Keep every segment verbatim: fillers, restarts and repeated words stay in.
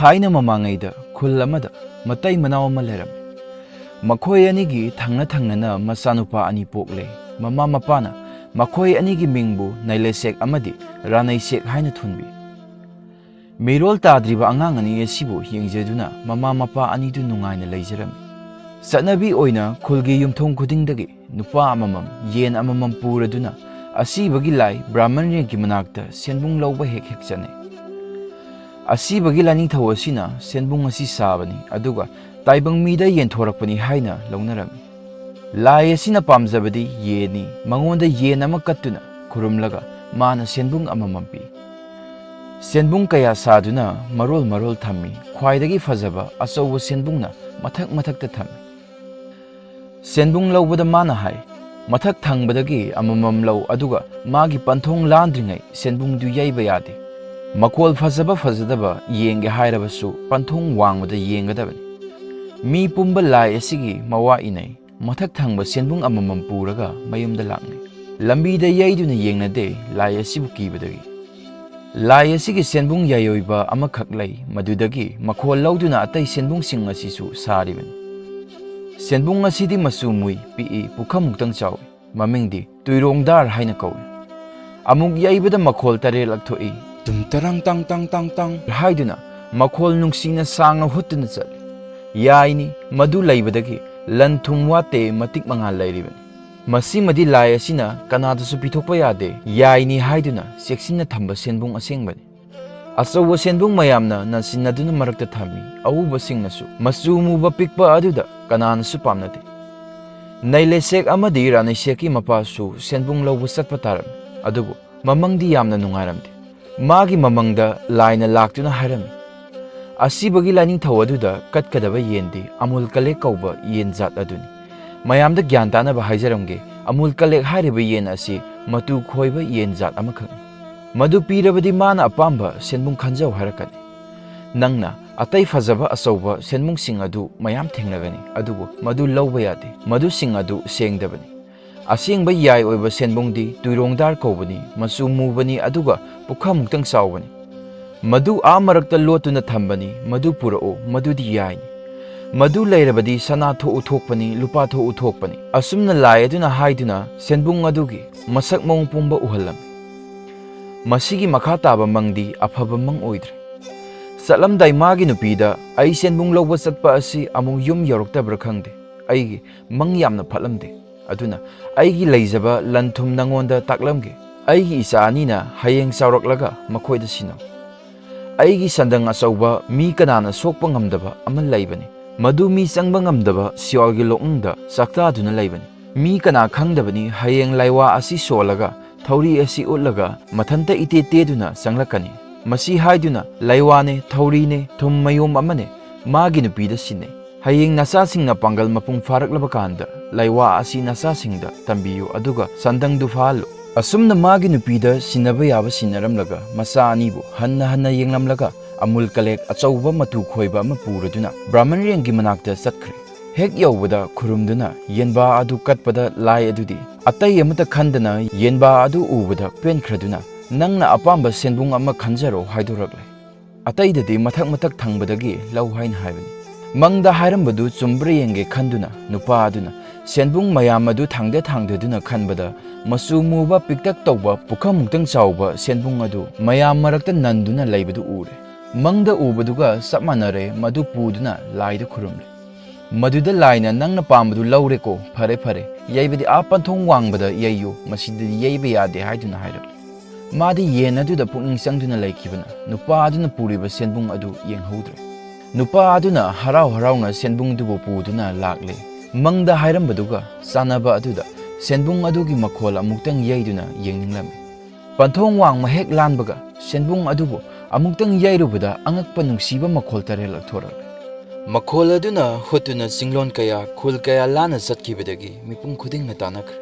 ꯊꯥꯏꯅ ꯃꯃꯥꯡꯉꯩꯗ ꯈꯨꯜ ꯑꯃꯗ ꯃꯇꯩ ꯃꯅꯥꯎ ꯑꯃ ꯂꯩꯔꯝꯃꯤ꯫ ꯃꯈꯣꯏ ꯑꯅꯤꯒꯤ ꯊꯪꯅ ꯊꯪꯅꯅ ꯃꯆꯥꯅꯨꯄꯥ ꯑꯅꯤ ꯄꯣꯛꯂꯦ꯫ ꯃꯃꯥ ꯃꯄꯥꯅ ꯃꯈꯣꯏ ꯑꯅꯤꯒꯤ ꯃꯤꯡꯕꯨ ꯅꯩꯂꯩꯁꯦꯛ ꯑꯃꯗꯤ ꯔꯥꯅꯩꯁꯦꯛ ꯍꯥꯏꯅ ꯊꯣꯟꯕꯤ꯫ ꯃꯤꯔꯣꯜ ꯇꯥꯗ꯭ꯔꯤꯕ ꯑꯉꯥꯡ ꯑꯅꯤ ꯑꯁꯤꯕꯨ ꯌꯦꯡꯖꯗꯨꯅ ꯃꯃꯥ ꯃꯄꯥ ꯑꯅꯤꯗꯨ ꯅꯨꯡꯉꯥꯏꯅ ꯂꯩꯖꯔꯝꯃꯤ꯫ ꯆꯠꯅꯕꯤ ꯑꯣꯏꯅ ꯈꯨꯜꯒꯤ ꯌꯨꯝꯊꯣꯡ ꯈꯨꯗꯤꯡꯗꯒꯤ ꯅꯨꯄꯥ ꯑꯃꯃꯝ, ꯌꯦꯟ ꯑꯃꯃꯝ ꯄꯨꯔꯗꯨꯅ ꯑꯁꯤꯕꯒꯤ ꯂꯥꯏ ꯕ꯭ꯔꯥꯍꯃꯟ ꯔꯦꯟꯒꯤ ꯃꯅꯥꯛꯇ ꯁꯦꯟꯕꯨꯡ ꯂꯧꯕ ꯍꯦꯛ ꯍꯦꯛ ꯆꯠꯅꯩ꯫ ꯑꯁꯤꯕꯒꯤ ꯂꯥꯏꯅꯤꯡꯊꯧ ꯑꯁꯤꯅ ꯁꯦꯟꯕꯨꯡ ꯑꯁꯤ ꯁꯥꯕꯅꯤ, ꯑꯗꯨꯒ ꯇꯥꯏꯕꯪ ꯃꯤꯗ ꯌꯦꯟꯊꯣꯔꯛꯄꯅꯤ ꯍꯥꯏꯅ ꯂꯧꯅꯔꯝꯃꯤ꯫ ꯂꯥꯏ ꯑꯁꯤꯅ ꯄꯥꯝꯖꯕꯗꯤ ꯌꯦꯟꯅꯤ꯫ ꯃꯉꯣꯟꯗ ꯌꯦꯟ ꯑꯃ ꯀꯠꯇꯨꯅ ꯈꯨꯔꯨꯝꯂꯒ ꯃꯥꯅ ꯁꯦꯟꯕꯨꯡ ꯑꯃꯃꯝ ꯄꯤ꯫ ꯁꯦꯟꯕꯨꯡ ꯀꯌꯥ ꯁꯥꯗꯨꯅ ꯃꯔꯣꯜ ꯃꯔꯣꯜ ꯊꯝꯃꯤ꯫ ꯈ꯭ꯋꯥꯏꯗꯒꯤ ꯐꯖꯕ ꯑꯆꯧꯕ ꯁꯦꯟꯕꯨꯡꯅ ꯃꯊꯛ ꯃꯊꯛꯇ ꯊꯝꯃꯤ꯫ ꯁꯦꯟꯕꯨꯡ ꯂꯧꯕꯗ ꯃꯥꯅ ꯍꯥꯏ, "ꯃꯊꯛ ꯊꯪꯕꯗꯒꯤ ꯑꯃꯃꯝ ꯂꯧ, ꯑꯗꯨꯒ ꯃꯥꯒꯤ ꯄꯟꯊꯣꯡ ꯂꯥꯟꯗ꯭ꯔꯤꯉꯩ ꯁꯦꯟꯕꯨꯡꯗꯨ ꯌꯩꯕ ꯌꯥꯗꯦ꯫ ꯃꯈꯣꯜ ꯐꯖꯕ ꯐꯖꯗꯕ ꯌꯦꯡꯒꯦ ꯍꯥꯏꯔꯕꯁꯨ ꯄꯟꯊꯣꯡ ꯋꯥꯡꯃꯗ ꯌꯦꯡꯒꯗꯕꯅꯤ꯫" ꯃꯤ ꯄꯨꯝꯕ ꯂꯥꯏ ꯑꯁꯤꯒꯤ ꯃꯋꯥ ꯏꯅꯩ꯫ ꯃꯊꯛ ꯊꯪꯕ ꯁꯦꯟꯕꯨꯡ ꯑꯃꯃꯝ ꯄꯨꯔꯒ ꯃꯌꯨꯝꯗ ꯂꯥꯛꯅꯩ꯫ ꯂꯝꯕꯤꯗ ꯌꯩꯗꯨꯅ ꯌꯦꯡꯅꯗꯦ, ꯂꯥꯏ ꯑꯁꯤꯕꯨ ꯀꯤꯕꯗꯒꯤ꯫ ꯂꯥꯏ ꯑꯁꯤꯒꯤ ꯁꯦꯟꯕꯨꯡ ꯌꯥꯏꯑꯣꯏꯕ ꯑꯃꯈꯛ ꯂꯩ, ꯃꯗꯨꯗꯒꯤ ꯃꯈꯣꯜ ꯂꯧꯗꯨꯅ ꯑꯇꯩ ꯁꯦꯟꯕꯨꯡꯁꯤꯡ ꯑꯁꯤꯁꯨ ꯁꯥꯔꯤꯕꯅꯤ꯫ ꯁꯦꯟꯕꯨꯡ ꯑꯁꯤꯗꯤ ꯃꯆꯨ ꯃꯨꯏ, ꯄꯤꯛꯏ, ꯄꯨꯈꯝꯃꯨꯛꯇꯪ ꯆꯥꯎꯏ꯫ ꯃꯃꯤꯡꯗꯤ ꯇꯨꯏꯔꯣꯡꯗꯥꯔ ꯍꯥꯏꯅ ꯀꯧꯏ꯫ ꯑꯃꯨꯛ ꯌꯩꯕꯗ ꯃꯈꯣꯜ ꯇꯔꯦꯠꯂꯛ ꯊꯣꯛꯏ꯫ ꯇꯨꯝ ꯇꯔꯪ ꯇꯪ ꯇꯪ ꯇꯪ ꯇꯪ ꯍꯥꯏꯗꯨꯅ ꯃꯈꯣꯜ ꯅꯨꯡꯁꯤꯅ ꯁꯥꯡꯅ ꯍꯨꯠꯇꯨꯅ ꯆꯠꯂꯤ꯫ ꯌꯥꯏꯅꯤ, ꯃꯗꯨ ꯂꯩꯕꯗꯒꯤ ꯂꯟ ꯊꯨꯝ ꯋꯥꯠꯇꯦ, ꯃꯇꯤꯛ ꯃꯉꯥꯜ ꯂꯩꯔꯤꯕꯅꯤ꯫ ꯃꯁꯤꯃꯗꯤ ꯂꯥꯏ ꯑꯁꯤꯅ ꯀꯅꯥꯗꯁꯨ ꯄꯤꯊꯣꯛꯄ ꯌꯥꯗꯦ, ꯌꯥꯏꯅꯤ ꯍꯥꯏꯗꯨꯅ ꯆꯦꯛꯁꯤꯟꯅ ꯊꯝꯕ ꯁꯦꯟꯕꯨꯡ ꯑꯁꯦꯡꯕꯅꯤ꯫ ꯑꯆꯧꯕ ꯁꯦꯟꯕꯨꯡ ꯃꯌꯥꯝꯅ ꯅꯟꯁꯤꯟꯅꯗꯨꯅ ꯃꯔꯛꯇ ꯊꯝꯃꯤ꯫ ꯑꯎꯕꯁꯤꯡꯅꯁꯨ ꯃꯆꯨ ꯃꯨꯕ ꯄꯤꯛꯄ ꯑꯗꯨꯗ ꯀꯅꯥꯅꯁꯨ ꯄꯥꯝꯅꯗꯦ꯫ ꯅꯩꯂꯩꯁꯦꯛ ꯑꯃꯗꯤ ꯔꯥꯅꯩꯁꯦꯛꯀꯤ ꯃꯄꯥꯁꯨ ꯁꯦꯟꯕꯨꯡ ꯂꯧꯕ ꯆꯠꯄ ꯇꯥꯔꯝꯃꯤ꯫ ꯑꯗꯨꯕꯨ ꯃꯃꯪꯗꯤ ꯌꯥꯝꯅ ꯅꯨꯡꯉꯥꯏꯔꯝꯗꯦ꯫ ꯃꯥꯒꯤ ꯃꯃꯪꯗ ꯂꯥꯏꯅ ꯂꯥꯛꯇꯨꯅ ꯍꯥꯏꯔꯝꯃꯤ, "ꯑꯁꯤꯕꯒꯤ ꯂꯥꯏꯅꯤꯡꯊꯧ ꯑꯗꯨꯗ ꯀꯠꯀꯗꯕ ꯌꯦꯟꯗꯤ ꯑꯃꯨꯜ ꯀꯂꯦꯛ ꯀꯧꯕ ꯌꯦꯟ ꯖꯥꯠ ꯑꯗꯨꯅꯤ꯫ ꯃꯌꯥꯝꯗ ꯒ꯭ꯌꯥꯟ ꯇꯥꯅꯕ ꯍꯥꯏꯖꯔꯝꯒꯦ, ꯑꯃꯨꯜ ꯀꯂꯦꯛ ꯍꯥꯏꯔꯤꯕ ꯌꯦꯟ ꯑꯁꯤ ꯃꯇꯨ ꯈꯣꯏꯕ ꯌꯦꯟ ꯖꯥꯠ ꯑꯃꯈꯛꯅꯤ꯫ ꯃꯗꯨ ꯄꯤꯔꯕꯗꯤ ꯃꯥꯅ ꯑꯄꯥꯝꯕ ꯁꯦꯟꯕꯨꯡ ꯈꯟꯖꯧ ꯍꯥꯏꯔꯛꯀꯅꯤ꯫ ꯅꯪꯅ ꯑꯇꯩ ꯐꯖꯕ ꯑꯆꯧꯕ ꯁꯦꯟꯕꯨꯡꯁꯤꯡ ꯑꯗꯨ ꯃꯌꯥꯝ ꯊꯦꯡꯅꯒꯅꯤ, ꯑꯗꯨꯕꯨ ꯃꯗꯨ ꯂꯧꯕ ꯌꯥꯗꯦ꯫ ꯃꯗꯨꯁꯤꯡ ꯑꯗꯨ ꯁꯦꯡꯗꯕꯅꯤ꯫ ꯑꯁꯦꯡꯕ ꯌꯥꯏ ꯑꯣꯏꯕ ꯁꯦꯟꯕꯨꯡꯗꯤ ꯇꯨꯏꯔꯣꯡꯗꯥꯔ ꯀꯧꯕꯅꯤ, ꯃꯆꯨ ꯃꯨꯕꯅꯤ, ꯑꯗꯨꯒ ꯄꯨꯈꯝꯃꯨꯛꯇꯪ ꯆꯥꯎꯕꯅꯤ꯫ "ꯃꯗꯨ ꯑꯥ ꯃꯔꯛꯇ ꯂꯣꯠꯇꯨꯅ ꯊꯝꯕꯅꯤ, ꯃꯗꯨ ꯄꯨꯔꯛꯎ, ꯃꯗꯨꯗꯤ ꯌꯥꯏꯅꯤ꯫ ꯃꯗꯨ ꯂꯩꯔꯕꯗꯤ ꯁꯅꯥ ꯊꯣꯛꯎ ꯊꯣꯛꯄꯅꯤ, ꯂꯨꯄꯥ ꯊꯣꯛꯎ ꯊꯣꯛꯄꯅꯤ"꯫ ꯑꯁꯨꯝꯅ ꯂꯥꯏ ꯑꯗꯨꯅ ꯍꯥꯏꯗꯨꯅ ꯁꯦꯟꯕꯨꯡ ꯑꯗꯨꯒꯤ ꯃꯁꯛ ꯃꯑꯣꯡ ꯄꯨꯝꯕ ꯎꯍꯜꯂꯝꯃꯤ꯫ ꯃꯁꯤꯒꯤ ꯃꯈꯥ ꯇꯥꯕ ꯃꯪꯗꯤ ꯑꯐꯕ ꯃꯪ ꯑꯣꯏꯗ꯭ꯔꯦ꯫ ꯆꯠꯂꯝꯗꯥꯏ ꯃꯥꯒꯤ ꯅꯨꯄꯤꯗ, "ꯑꯩ ꯁꯦꯟꯕꯨꯡ ꯂꯧꯕ ꯆꯠꯄ ꯑꯁꯤ ꯑꯃꯨꯛ ꯌꯨꯝ ꯌꯧꯔꯛꯇꯕ꯭ꯔꯥ ꯈꯪꯗꯦ꯫ ꯑꯩꯒꯤ ꯃꯪ ꯌꯥꯝꯅ ꯐꯠꯂꯝꯗꯦ꯫ ꯑꯗꯨꯅ ꯑꯩꯒꯤ ꯂꯩꯖꯕ ꯂꯟ ꯊꯨꯝ ꯅꯉꯣꯟꯗ ꯇꯥꯛꯂꯝꯒꯦ꯫ ꯑꯩꯒꯤ ꯏꯆꯥ ꯑꯅꯤꯅ ꯍꯌꯦꯡ ꯆꯥꯎꯔꯛꯂꯒ ꯃꯈꯣꯏꯗ ꯁꯤꯟꯅꯧ꯫ ꯑꯩꯒꯤ ꯁꯟꯗꯪ ꯑꯆꯧꯕ ꯃꯤ ꯀꯅꯥꯅ ꯁꯣꯛꯄ ꯉꯝꯗꯕ ꯑꯃ ꯂꯩꯕꯅꯤ꯫ ꯃꯗꯨ ꯃꯤ ꯆꯪꯕ ꯉꯝꯗꯕ ꯁꯤꯑꯣꯜꯒꯤ ꯂꯣꯛꯅꯨꯡꯗ ꯆꯥꯛꯇꯥꯗꯨꯅ ꯂꯩꯕꯅꯤ꯫ ꯃꯤ ꯀꯅꯥ ꯈꯪꯗꯕꯅꯤ, ꯍꯌꯦꯡ ꯂꯥꯏꯋꯥ ꯑꯁꯤ ꯁꯣꯜꯂꯒ ꯊꯧꯔꯤ ꯑꯁꯤ ꯎꯠꯂꯒ ꯃꯊꯟꯇ ꯏꯇꯦ ꯇꯦꯗꯨꯅ ꯆꯪꯂꯛꯀꯅꯤ"꯫ ꯃꯁꯤ ꯍꯥꯏꯗꯨꯅ ꯂꯥꯏꯋꯥꯅꯦ, ꯊꯧꯔꯤꯅꯦ, ꯊꯨꯝ ꯃꯌꯣꯝ ꯑꯃꯅꯦ ꯃꯥꯒꯤ ꯅꯨꯄꯤꯗ ꯁꯤꯟꯅꯩ꯫ "ꯍꯌꯦꯡ ꯅꯆꯥꯁꯤꯡꯅ ꯄꯥꯡꯒꯜ ꯃꯄꯨꯡ ꯐꯥꯔꯛꯂꯕ ꯀꯥꯟꯗ ꯂꯥꯏꯋꯥ ꯑꯁꯤ ꯅꯆꯥꯁꯤꯡꯗ ꯇꯝꯕꯤꯌꯨ, ꯑꯗꯨꯒ ꯁꯟꯗꯪꯗꯨ ꯐꯥꯍꯜꯂꯨ"꯫ ꯑꯁꯨꯝꯅ ꯃꯥꯒꯤ ꯅꯨꯄꯤꯗ ꯁꯤꯟꯅꯕ ꯌꯥꯕ ꯁꯤꯟꯅꯔꯝꯂꯒ ꯃꯆꯥ ꯑꯅꯤꯕꯨ ꯍꯟꯅ ꯍꯟꯅ ꯌꯦꯡꯂꯝꯂꯒ ꯑꯃꯨꯜ ꯀꯂꯦꯛ ꯑꯆꯧꯕ ꯃꯇꯨ ꯈꯣꯏꯕ ꯑꯃ ꯄꯨꯔꯗꯨꯅ ꯕ꯭ꯔꯥꯍꯃꯟ ꯔꯦꯡꯒꯤ ꯃꯅꯥꯛꯇ ꯆꯠꯈ꯭ꯔꯦ꯫ ꯍꯦꯛ ꯌꯧꯕꯗ ꯈꯨꯔꯨꯝꯗꯨꯅ ꯌꯦꯟꯕꯥ ꯑꯗꯨ ꯀꯠꯄꯗ ꯂꯥꯏ ꯑꯗꯨꯗꯤ ꯑꯇꯩ ꯑꯃꯠꯇ ꯈꯟꯗꯅ ꯌꯦꯟꯕꯥ ꯑꯗꯨ ꯎꯕꯗ ꯄꯦꯟꯈ꯭ꯔꯗꯨꯅ, "ꯅꯪꯅ ꯑꯄꯥꯝꯕ ꯁꯦꯟꯕꯨꯡ ꯑꯃ ꯈꯟꯖꯔꯣ" ꯍꯥꯏꯗꯣꯔꯛꯂꯦ꯫ "ꯑꯇꯩꯗꯗꯤ ꯃꯊꯛ ꯃꯊꯛ ꯊꯪꯕꯗꯒꯤ ꯂꯧ" ꯍꯥꯏꯅ ꯍꯥꯏꯕꯅꯤ꯫ ꯃꯪꯗ ꯍꯥꯏꯔꯝꯕꯗꯨ ꯆꯨꯝꯕ꯭ꯔꯥ ꯌꯦꯡꯒꯦ ꯈꯟꯗꯨꯅ ꯅꯨꯄꯥ ꯑꯗꯨꯅ ꯁꯦꯟꯕꯨꯡ ꯃꯌꯥꯝ ꯑꯗꯨ ꯊꯥꯡꯗ ꯊꯥꯡꯗꯗꯨꯅ ꯈꯟꯕꯗ, ꯃꯆꯨ ꯃꯨꯕ ꯄꯤꯛꯇꯛ ꯇꯧꯕ ꯄꯨꯈꯝꯃꯨꯛꯇꯪ ꯆꯥꯎꯕ ꯁꯦꯟꯕꯨꯡ ꯑꯗꯨ ꯃꯌꯥꯝ ꯃꯔꯛꯇ ꯅꯟꯗꯨꯅ ꯂꯩꯕꯗꯨ ꯎꯔꯦ꯫ ꯃꯪꯗ ꯎꯕꯗꯨꯒ ꯆꯞ ꯃꯥꯟꯅꯔꯦ, ꯃꯗꯨ ꯄꯨꯗꯨꯅ ꯂꯥꯏꯗ ꯈꯨꯔꯨꯝꯂꯦ꯫ ꯃꯗꯨꯗ ꯂꯥꯏꯅ, "ꯅꯪꯅ ꯄꯥꯝꯕꯗꯨ ꯂꯧꯔꯦꯀꯣ, ꯐꯔꯦ ꯐꯔꯦ, ꯌꯩꯕꯗꯤ ꯑꯥ ꯄꯟꯊꯣꯡ ꯋꯥꯡꯕꯗ ꯌꯩꯌꯨ, ꯃꯁꯤꯗꯗꯤ ꯌꯩꯕ ꯌꯥꯗꯦ" ꯍꯥꯏꯗꯨꯅ ꯍꯥꯏꯔꯛꯂꯦ꯫ ꯃꯥꯗꯤ ꯌꯦꯟ ꯑꯗꯨꯗ ꯄꯨꯛꯅꯤꯡ ꯆꯪꯗꯨꯅ ꯂꯩꯈꯤꯕꯅ ꯅꯨꯄꯥ ꯑꯗꯨꯅ ꯄꯨꯔꯤꯕ ꯁꯦꯟꯕꯨꯡ ꯑꯗꯨ ꯌꯦꯡꯍꯧꯗ꯭ꯔꯦ꯫ ꯅꯨꯄꯥ ꯑꯗꯨꯅ ꯍꯔꯥꯎ ꯍꯔꯥꯎꯅ ꯁꯦꯟꯕꯨꯡꯗꯨꯕꯨ ꯄꯨꯗꯨꯅ ꯂꯥꯛꯂꯦ꯫ ꯃꯪꯗ ꯍꯥꯏꯔꯝꯕꯗꯨꯒ ꯆꯥꯟꯅꯕ ꯑꯗꯨꯗ ꯁꯦꯟꯕꯨꯡ ꯑꯗꯨꯒꯤ ꯃꯈꯣꯜ ꯑꯃꯨꯛꯇꯪ ꯌꯩꯗꯨꯅ ꯌꯦꯡꯅꯤꯡꯂꯝꯃꯤ꯫ ꯄꯟꯊꯣꯡ ꯋꯥꯡꯃ ꯍꯦꯛ ꯂꯥꯟꯕꯒ ꯁꯦꯟꯕꯨꯡ ꯑꯗꯨꯕꯨ ꯑꯃꯨꯛꯇꯪ ꯌꯩꯔꯨꯕꯗ ꯑꯉꯛꯄ ꯅꯨꯡꯁꯤꯕ ꯃꯈꯣꯜ ꯇꯔꯦꯠꯂꯛ ꯊꯣꯔꯛꯂꯦ꯫ ꯃꯈꯣꯜ ꯑꯗꯨꯅ ꯍꯨꯠꯇꯨꯅ ꯆꯤꯡꯂꯣꯟ ꯀꯌꯥ, ꯈꯨꯜ ꯀꯌꯥ ꯂꯥꯟꯅ ꯆꯠꯈꯤꯕꯗꯒꯤ ꯃꯤꯄꯨꯝ ꯈꯨꯗꯤꯡꯅ ꯇꯥꯟꯅꯈ꯭ꯔꯦ꯫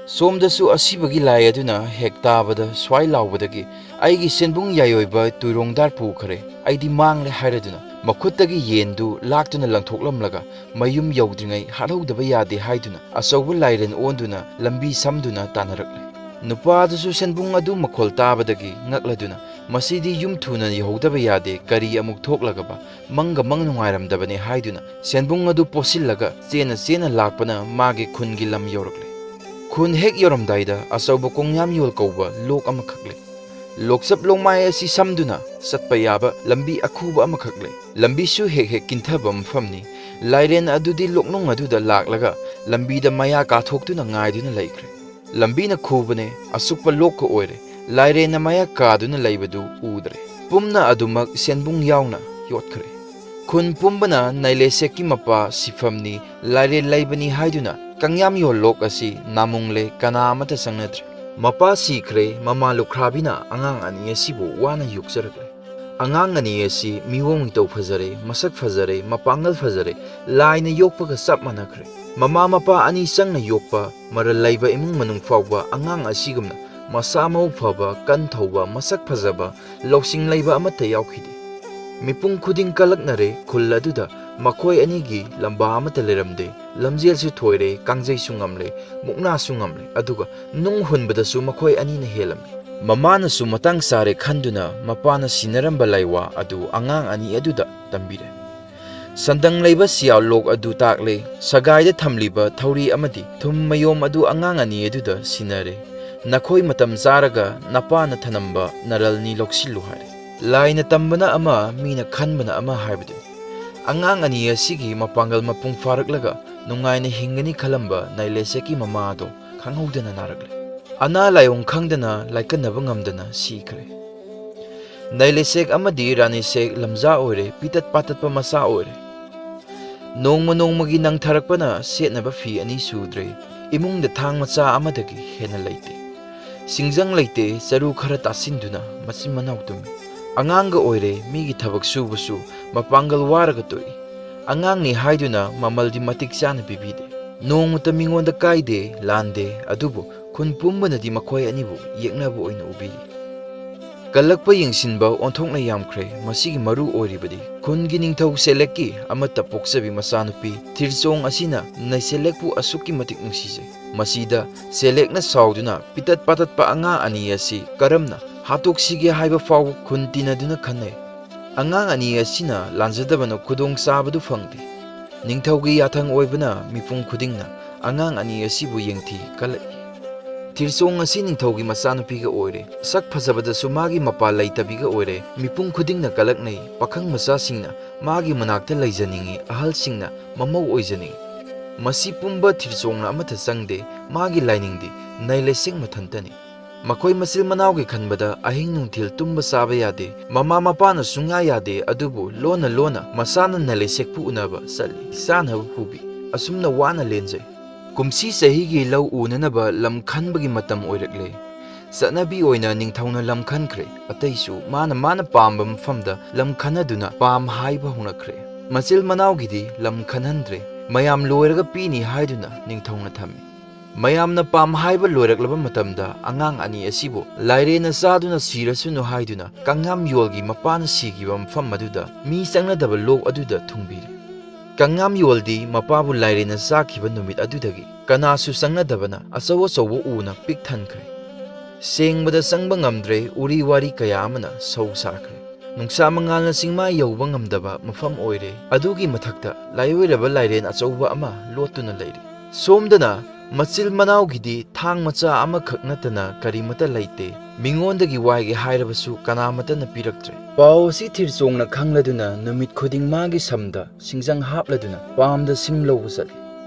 ꯁꯣꯝꯗꯁꯨ ꯑꯁꯤꯕꯒꯤ ꯂꯥꯏ ꯑꯗꯨꯅ ꯍꯦꯛ ꯇꯥꯕꯗ ꯁ꯭ꯋꯥꯏ ꯂꯥꯎꯕꯗꯒꯤ, "ꯑꯩꯒꯤ ꯁꯦꯟꯕꯨꯡ ꯌꯥꯏꯑꯣꯏꯕ ꯇꯨꯏꯔꯣꯡꯗꯥꯔ ꯄꯨꯈ꯭ꯔꯦ, ꯑꯩꯗꯤ ꯃꯥꯡꯂꯦ" ꯍꯥꯏꯔꯗꯨꯅ ꯃꯈꯨꯠꯇꯒꯤ ꯌꯦꯟꯗꯨ ꯂꯥꯛꯇꯨꯅ ꯂꯪꯊꯣꯛꯂꯝꯂꯒ ꯃꯌꯨꯝ ꯌꯧꯗ꯭ꯔꯤꯉꯩ ꯍꯥꯠꯍꯧꯗꯕ ꯌꯥꯗꯦ ꯍꯥꯏꯗꯨꯅ ꯑꯆꯧꯕ ꯂꯥꯏꯔꯦꯟ ꯑꯣꯟꯗꯨꯅ ꯂꯝꯕꯤ ꯁꯝꯗꯨꯅ ꯇꯥꯟꯅꯔꯛꯂꯦ꯫ ꯅꯨꯄꯥ ꯑꯗꯨꯁꯨ ꯁꯦꯟꯕꯨꯡ ꯑꯗꯨ ꯃꯈꯣꯜ ꯇꯥꯕꯗꯒꯤ ꯉꯛꯂꯗꯨꯅ ꯃꯁꯤꯗꯤ ꯌꯨꯝ ꯊꯨꯅ ꯌꯧꯍꯧꯗꯕ ꯌꯥꯗꯦ, ꯀꯔꯤ ꯑꯃꯨꯛ ꯊꯣꯛꯂꯒꯕ, ꯃꯪꯒ ꯃꯪ ꯅꯨꯡꯉꯥꯏꯔꯝꯗꯕꯅꯦ ꯍꯥꯏꯗꯨꯅ ꯁꯦꯟꯕꯨꯡ ꯑꯗꯨ ꯄꯣꯠꯁꯤꯜꯂꯒ ꯆꯦꯟꯅ ꯆꯦꯟꯅ ꯂꯥꯛꯄꯅ ꯃꯥꯒꯤ ꯈꯨꯟꯒꯤ ꯂꯝ ꯌꯧꯔꯛꯂꯦ꯫ ꯈꯨꯟ ꯍꯦꯛ ꯌꯧꯔꯝꯗꯥꯏꯗ ꯑꯆꯧꯕ ꯀꯣꯡꯌꯥꯝꯌꯣꯜ ꯀꯧꯕ ꯂꯣꯛ ꯑꯃꯈꯛ ꯂꯩ꯫ ꯂꯣꯛꯆꯞ ꯂꯣꯡꯃꯥꯏ ꯑꯁꯤ ꯁꯝꯗꯨꯅ ꯆꯠꯄ ꯌꯥꯕ ꯂꯝꯕꯤ ꯑꯈꯨꯕ ꯑꯃꯈꯛ ꯂꯩ꯫ ꯂꯝꯕꯤꯁꯨ ꯍꯦꯛ ꯍꯦꯛ ꯀꯤꯟꯊꯕ ꯃꯐꯝꯅꯤ꯫ ꯂꯥꯏꯔꯦꯟ ꯑꯗꯨꯗꯤ ꯂꯣꯛꯅꯨꯡ ꯑꯗꯨꯗ ꯂꯥꯛꯂꯒ ꯂꯝꯕꯤꯗ ꯃꯌꯥ ꯀꯥꯊꯣꯛꯇꯨꯅ ꯉꯥꯏꯗꯨꯅ ꯂꯩꯈ꯭ꯔꯦ꯫ ꯂꯝꯕꯤꯅ ꯈꯨꯕꯅꯦ, ꯑꯁꯨꯛꯄ ꯂꯣꯛꯀ ꯑꯣꯏꯔꯦ꯫ ꯂꯥꯏꯔꯦꯟꯅ ꯃꯌꯥ ꯀꯥꯗꯨꯅ ꯂꯩꯕꯗꯨ ꯎꯗ꯭ꯔꯦ꯫ ꯄꯨꯝꯅ ꯑꯗꯨꯃꯛ ꯁꯦꯟꯕꯨꯡ ꯌꯥꯎꯅ ꯌꯣꯠꯈ꯭ꯔꯦ꯫ ꯈꯨꯟ ꯄꯨꯝꯕꯅ ꯅꯥꯏꯂꯦꯁꯦꯛꯀꯤ ꯃꯄꯥ ꯁꯤꯐꯝꯅꯤ, ꯂꯥꯏꯔꯦꯟ ꯂꯩꯕꯅꯤ ꯍꯥꯏꯗꯨꯅ ꯀꯪꯌꯥꯝꯌꯣꯜ ꯂꯣꯛ ꯑꯁꯤ ꯅꯥꯃꯨꯡꯂꯦ, ꯀꯅꯥ ꯑꯃꯠꯇ ꯆꯪꯅꯗ꯭ꯔꯦ꯫ ꯃꯄꯥ ꯁꯤꯈ꯭ꯔꯦ, ꯃꯃꯥ ꯂꯨꯈ꯭ꯔꯥꯕꯤꯅ ꯑꯉꯥꯡ ꯑꯅꯤ ꯑꯁꯤꯕꯨ ꯋꯥꯅ ꯌꯣꯛꯆꯔꯛꯂꯦ꯫ ꯑꯉꯥꯡ ꯑꯅꯤ ꯑꯁꯤ ꯃꯤꯑꯣꯡ ꯃꯤꯇꯧ ꯐꯖꯔꯦ, ꯃꯁꯛ ꯐꯖꯔꯦ, ꯃꯄꯥꯡꯒꯜ ꯐꯖꯔꯦ, ꯂꯥꯏꯅ ꯌꯣꯛꯄꯒ ꯆꯞ ꯃꯥꯟꯅꯈ꯭ꯔꯦ꯫ ꯃꯃꯥ ꯃꯄꯥ ꯑꯅꯤ ꯆꯪꯅ ꯌꯣꯛꯄ, ꯃꯔꯜ ꯂꯩꯕ ꯏꯃꯨꯡ ꯃꯅꯨꯡ ꯐꯥꯎꯕ ꯑꯉꯥꯡ ꯑꯁꯤꯒꯨꯝꯅ ꯃꯁꯥ ꯃꯎ ꯐꯕ, ꯀꯟ ꯊꯧꯕ, ꯃꯁꯛ ꯐꯖꯕ, ꯂꯧꯁꯤꯡ ꯂꯩꯕ ꯑꯃꯠꯇ ꯌꯥꯎꯈꯤꯗꯦ꯫ ꯃꯤꯄꯨꯝ ꯈꯨꯗꯤꯡ ꯀꯂꯛꯅꯔꯦ, ꯈꯨꯜ ꯑꯗꯨꯗ ꯃꯈꯣꯏ ꯑꯅꯤꯒꯤ ꯂꯝꯕꯥ ꯑꯃꯠꯇ ꯂꯩꯔꯝꯗꯦ꯫ ꯂꯝꯖꯦꯜꯁꯨ ꯊꯣꯏꯔꯦ, ꯀꯥꯡꯖꯩꯁꯨ ꯉꯝꯂꯦ, ꯃꯨꯛꯅꯥꯁꯨ ꯉꯝꯂꯦ, ꯑꯗꯨꯒ ꯅꯨꯡ ꯍꯨꯟꯕꯗꯁꯨ ꯃꯈꯣꯏ ꯑꯅꯤꯅ ꯍꯦꯜꯂꯝꯃꯤ꯫ ꯃꯃꯥꯅꯁꯨ ꯃꯇꯥꯡ ꯆꯥꯔꯦ ꯈꯟꯗꯨꯅ ꯃꯄꯥꯅ ꯁꯤꯟꯅꯔꯝꯕ ꯂꯥꯏꯋꯥ ꯑꯗꯨ ꯑꯉꯥꯡ ꯑꯅꯤ ꯑꯗꯨꯗ ꯇꯝꯕꯤꯔꯦ꯫ ꯁꯟꯗꯪ ꯂꯩꯕ ꯁꯤꯌꯥꯜ ꯂꯣꯛ ꯑꯗꯨ ꯇꯥꯛꯂꯦ, ꯁꯒꯥꯏꯗ ꯊꯝꯂꯤꯕ ꯊꯧꯔꯤ ꯑꯃꯗꯤ ꯊꯨꯝ ꯃꯌꯣꯝ ꯑꯗꯨ ꯑꯉꯥꯡ ꯑꯅꯤ ꯑꯗꯨꯗ ꯁꯤꯟꯅꯔꯦ꯫ ꯅꯈꯣꯏ ꯃꯇꯝ ꯆꯥꯔꯒ ꯅꯄꯥꯅ ꯊꯅꯝꯕ ꯅꯔꯜꯅꯤ, ꯂꯧꯁꯤꯜꯂꯨ ꯍꯥꯏꯔꯦ꯫ ꯂꯥꯏꯅ ꯇꯝꯕꯅ ꯑꯃ, ꯃꯤꯅ ꯈꯟꯕꯅ ꯑꯃ ꯍꯥꯏꯕꯗꯨꯅꯤ꯫ ꯑꯉꯥꯡ ꯑꯅꯤ ꯑꯁꯤꯒꯤ ꯃꯄꯥꯡꯒꯜ ꯃꯄꯨꯡ ꯐꯥꯔꯛꯂꯒ ꯅꯨꯡꯉꯥꯏꯅ ꯍꯤꯡꯒꯅꯤ ꯈꯜꯂꯝꯕ ꯅꯥꯏꯂꯦꯁꯦꯛꯀꯤ ꯃꯃꯥ ꯑꯗꯣ ꯈꯪꯍꯧꯗꯅ ꯅꯥꯔꯛꯂꯦ꯫ ꯑꯅꯥ ꯂꯥꯏꯑꯣꯡ ꯈꯪꯗꯅ ꯂꯥꯏꯀꯠꯅꯕ ꯉꯝꯗꯅ ꯁꯤꯈ꯭ꯔꯦ꯫ ꯅꯥꯏꯂꯦꯁꯦꯛ ꯑꯃꯗꯤ ꯔꯥꯅꯤꯁꯦꯛ ꯂꯝꯖꯥ ꯑꯣꯏꯔꯦ, ꯄꯤꯇꯠ ꯄꯥꯇꯠꯄ ꯃꯆꯥ ꯑꯣꯏꯔꯦ꯫ ꯅꯣꯡꯃ ꯅꯣꯡꯃꯒꯤ ꯅꯪꯊꯔꯛꯄꯅ ꯁꯦꯠꯅꯕ ꯐꯤ ꯑꯅꯤ ꯁꯨꯗ꯭ꯔꯦ, ꯏꯃꯨꯡꯗ ꯊꯥꯡ ꯃꯆꯥ ꯑꯃꯗꯒꯤ ꯍꯦꯟꯅ ꯂꯩꯇꯦ꯫ ꯁꯤꯡꯖꯪ ꯂꯩꯇꯦ, ꯆꯔꯨ ꯈꯔ ꯇꯥꯁꯤꯟꯗꯨꯅ ꯃꯆꯤꯟ ꯃꯅꯥꯎ ꯇꯨꯝꯃꯤ꯫ ꯑꯉꯥꯡꯒ ꯑꯣꯏꯔꯦ, ꯃꯤꯒꯤ ꯊꯕꯛ ꯁꯨꯕꯁꯨ ꯃꯄꯥꯡꯒꯜ ꯋꯥꯔꯒ ꯇꯣꯛꯏ꯫ ꯑꯉꯥꯡꯅꯤ ꯍꯥꯏꯗꯨꯅ ꯃꯃꯜꯗꯤ ꯃꯇꯤꯛ ꯆꯥꯅ ꯄꯤꯕꯤꯗꯦ꯫ ꯅꯣꯡꯃꯇ ꯃꯤꯉꯣꯟꯗ ꯀꯥꯏꯗꯦ, ꯂꯥꯟꯗꯦ, ꯑꯗꯨꯕꯨ ꯈꯨꯟ ꯄꯨꯝꯕꯅꯗꯤ ꯃꯈꯣꯏ ꯑꯅꯤꯕꯨ ꯌꯦꯛꯅꯕ ꯑꯣꯏꯅ ꯎꯕꯤꯔꯤ꯫ ꯀꯜꯂꯛꯄ ꯌꯦꯡꯁꯤꯟꯕ ꯑꯣꯟꯊꯣꯛꯅ ꯌꯥꯝꯈ꯭ꯔꯦ꯫ ꯃꯁꯤꯒꯤ ꯃꯔꯨ ꯑꯣꯏꯔꯤꯕꯗꯤ ꯈꯨꯟꯒꯤ ꯅꯤꯡꯊꯧ ꯁꯦꯂꯦꯛꯀꯤ ꯑꯃꯠꯇ ꯄꯣꯛꯆꯕꯤ ꯃꯆꯥꯅꯨꯄꯤ ꯊꯤꯔꯆꯣꯡ ꯑꯁꯤꯅ ꯅꯩꯁꯦꯂꯦꯛꯄꯨ ꯑꯁꯨꯛꯀꯤ ꯃꯇꯤꯛ ꯅꯨꯡꯁꯤꯖꯩ꯫ ꯃꯁꯤꯗ ꯁꯦꯂꯦꯛꯅ ꯁꯥꯎꯗꯨꯅ ꯄꯤꯇꯠ ꯄꯥꯇꯠꯄ ꯑꯉꯥꯡ ꯑꯅꯤ ꯑꯁꯤ ꯀꯔꯝꯅ ꯍꯥꯠꯇꯣꯛꯁꯤꯒꯦ ꯍꯥꯏꯕ ꯐꯥꯎꯕ ꯈꯨꯟ ꯇꯤꯟꯅꯗꯨꯅ ꯈꯟꯅꯩ꯫ ꯑꯉꯥꯡ ꯑꯅꯤ ꯑꯁꯤꯅ ꯂꯥꯟꯖꯗꯕꯅ ꯈꯨꯗꯣꯡ ꯆꯥꯕꯗꯨ ꯐꯪꯗꯦ꯫ ꯅꯤꯡꯊꯧꯒꯤ ꯌꯥꯊꯪ ꯑꯣꯏꯕꯅ ꯃꯤꯄꯨꯝ ꯈꯨꯗꯤꯡꯅ ꯑꯉꯥꯡ ꯑꯅꯤ ꯑꯁꯤꯕꯨ ꯌꯦꯡꯊꯤ ꯀꯜꯂꯛꯏ꯫ ꯊꯤꯔꯆꯣꯡ ꯑꯁꯤ ꯅꯤꯡꯊꯧꯒꯤ ꯃꯆꯥꯅꯨꯄꯤꯒ ꯑꯣꯏꯔꯦ꯫ ꯁꯛ ꯐꯖꯕꯗꯁꯨ ꯃꯥꯒꯤ ꯃꯄꯥ ꯂꯩꯇꯕꯤꯒ ꯑꯣꯏꯔꯦ꯫ ꯃꯤꯄꯨꯝ ꯈꯨꯗꯤꯡꯅ ꯀꯜꯂꯛꯅꯩ꯫ ꯄꯥꯈꯪ ꯃꯆꯥꯁꯤꯡꯅ ꯃꯥꯒꯤ ꯃꯅꯥꯛꯇ ꯂꯩꯖꯅꯤꯡꯏ, ꯑꯍꯜꯁꯤꯡꯅ ꯃꯃꯧ ꯑꯣꯏꯖꯅꯤꯡꯏ꯫ ꯃꯁꯤ ꯄꯨꯝꯕ ꯊꯤꯔꯆꯣꯡꯅ ꯑꯃꯠꯇ ꯆꯪꯗꯦ꯫ ꯃꯥꯒꯤ ꯂꯥꯏꯅꯤꯡꯗꯤ ꯅꯩꯂꯩꯁꯦꯡ ꯃꯊꯟꯇꯅꯤ꯫ ꯃꯈꯣꯏ ꯃꯆꯤꯜ ꯃꯅꯥꯎꯒꯤ ꯈꯟꯕꯗ ꯑꯍꯤꯡ ꯅꯨꯡꯊꯤꯜ ꯇꯨꯝꯕ ꯆꯥꯕ ꯌꯥꯗꯦ꯫ ꯃꯃꯥ ꯃꯄꯥꯅ ꯁꯨꯡꯌꯥ ꯌꯥꯗꯦ, ꯑꯗꯨꯕꯨ ꯂꯣꯟꯅ ꯂꯣꯟꯅ ꯃꯆꯥꯅ ꯅꯩꯂꯩꯁꯦꯛꯄꯨ ꯎꯅꯕ ꯆꯠꯂꯤ, ꯆꯥꯅꯕ ꯄꯨꯕꯤ꯫ ꯑꯁꯨꯝꯅ ꯋꯥꯅ ꯂꯦꯟꯖꯩ꯫ ꯀꯨꯝꯁꯤ ꯆꯍꯤꯒꯤ ꯂꯧ ꯎꯅꯅꯕ ꯂꯝ ꯈꯟꯕꯒꯤ ꯃꯇꯝ ꯑꯣꯏꯔꯛꯂꯦ꯫ ꯆꯠꯅꯕꯤ ꯑꯣꯏꯅ ꯅꯤꯡꯊꯧꯅ ꯂꯝ ꯈꯟꯈ꯭ꯔꯦ꯫ ꯑꯇꯩꯁꯨ ꯃꯥꯅ ꯃꯥꯅ ꯄꯥꯝꯕ ꯃꯐꯝꯗ ꯂꯝ ꯈꯟꯅꯗꯨꯅ ꯄꯥꯝ ꯍꯥꯏꯕ ꯍꯧꯅꯈ꯭ꯔꯦ꯫ ꯃꯆꯤꯜ ꯃꯅꯥꯎꯒꯤꯗꯤ ꯂꯝ ꯈꯟꯍꯟꯗ꯭ꯔꯦ꯫ ꯃꯌꯥꯝ ꯂꯣꯏꯔꯒ ꯄꯤꯅꯤ ꯍꯥꯏꯗꯨꯅ ꯅꯤꯡꯊꯧꯅ ꯊꯝꯃꯤ꯫ ꯃꯌꯥꯝꯅ ꯄꯥꯝ ꯍꯥꯏꯕ ꯂꯣꯏꯔꯛꯂꯕ ꯃꯇꯝꯗ ꯑꯉꯥꯡ ꯑꯅꯤ ꯑꯁꯤꯕꯨ ꯂꯥꯏꯔꯦꯟꯅ ꯆꯥꯗꯨꯅ ꯁꯤꯔꯁꯅꯨ ꯍꯥꯏꯗꯨꯅ ꯀꯪꯉꯥꯝꯌꯣꯜꯒꯤ ꯃꯄꯥꯅ ꯁꯤꯈꯤꯕ ꯃꯐꯝ ꯑꯗꯨꯗ ꯃꯤ ꯆꯪꯅꯗꯕ ꯂꯣꯛ ꯑꯗꯨꯗ ꯊꯨꯡꯕꯤꯔꯤ꯫ ꯀꯪꯉꯥꯝꯌꯣꯜꯗꯤ ꯃꯄꯥꯕꯨ ꯂꯥꯏꯔꯦꯟꯅ ꯆꯥꯈꯤꯕ ꯅꯨꯃꯤꯠ ꯑꯗꯨꯗꯒꯤ ꯀꯅꯥꯁꯨ ꯆꯪꯅꯗꯕꯅ ꯑꯆꯧ ꯑꯆꯧꯕ ꯎꯅ ꯄꯤꯛ ꯊꯟꯈ꯭ꯔꯦ꯫ ꯁꯦꯡꯕꯗ ꯆꯪꯕ ꯉꯝꯗ꯭ꯔꯦ, ꯎꯔꯤ ꯋꯥꯔꯤ ꯀꯌꯥ ꯑꯃꯅ ꯁꯧ ꯁꯥꯈ꯭ꯔꯦ꯫ ꯅꯨꯡꯁꯥ ꯃꯉꯥꯜꯅ ꯆꯤꯡꯃꯥꯏ ꯌꯧꯕ ꯉꯝꯗꯕ ꯃꯐꯝ ꯑꯣꯏꯔꯦ꯫ ꯑꯗꯨꯒꯤ ꯃꯊꯛꯇ ꯂꯥꯏꯑꯣꯏꯔꯕ ꯂꯥꯏꯔꯦꯟ ꯑꯆꯧꯕ ꯑꯃ ꯂꯣꯠꯇꯨꯅ ꯂꯩꯔꯤ꯫ ꯁꯣꯝꯗꯅ ꯃꯆꯤꯜ ꯃꯅꯥꯎꯒꯤꯗꯤ ꯊꯥꯡ ꯃꯆꯥ ꯑꯃꯈꯛ ꯅꯠꯇꯅ ꯀꯔꯤꯃꯠꯇ ꯂꯩꯇꯦ꯫ ꯃꯤꯉꯣꯟꯗꯒꯤ ꯋꯥꯏꯒꯦ ꯍꯥꯏꯔꯕꯁꯨ ꯀꯅꯥꯃꯠꯇꯅ ꯄꯤꯔꯛꯇ꯭ꯔꯦ꯫ ꯄꯥꯎ ꯑꯁꯤ ꯊꯤꯔꯆꯣꯡꯅ ꯈꯪꯂꯗꯨꯅ ꯅꯨꯃꯤꯠ ꯈꯨꯗꯤꯡ ꯃꯥꯒꯤ ꯁꯝꯗ ꯁꯤꯡꯖꯪ ꯍꯥꯞꯂꯗꯨꯅ ꯄꯥꯝꯗ ꯁꯤꯝ ꯂꯧꯕ ꯆꯠꯂꯤ꯫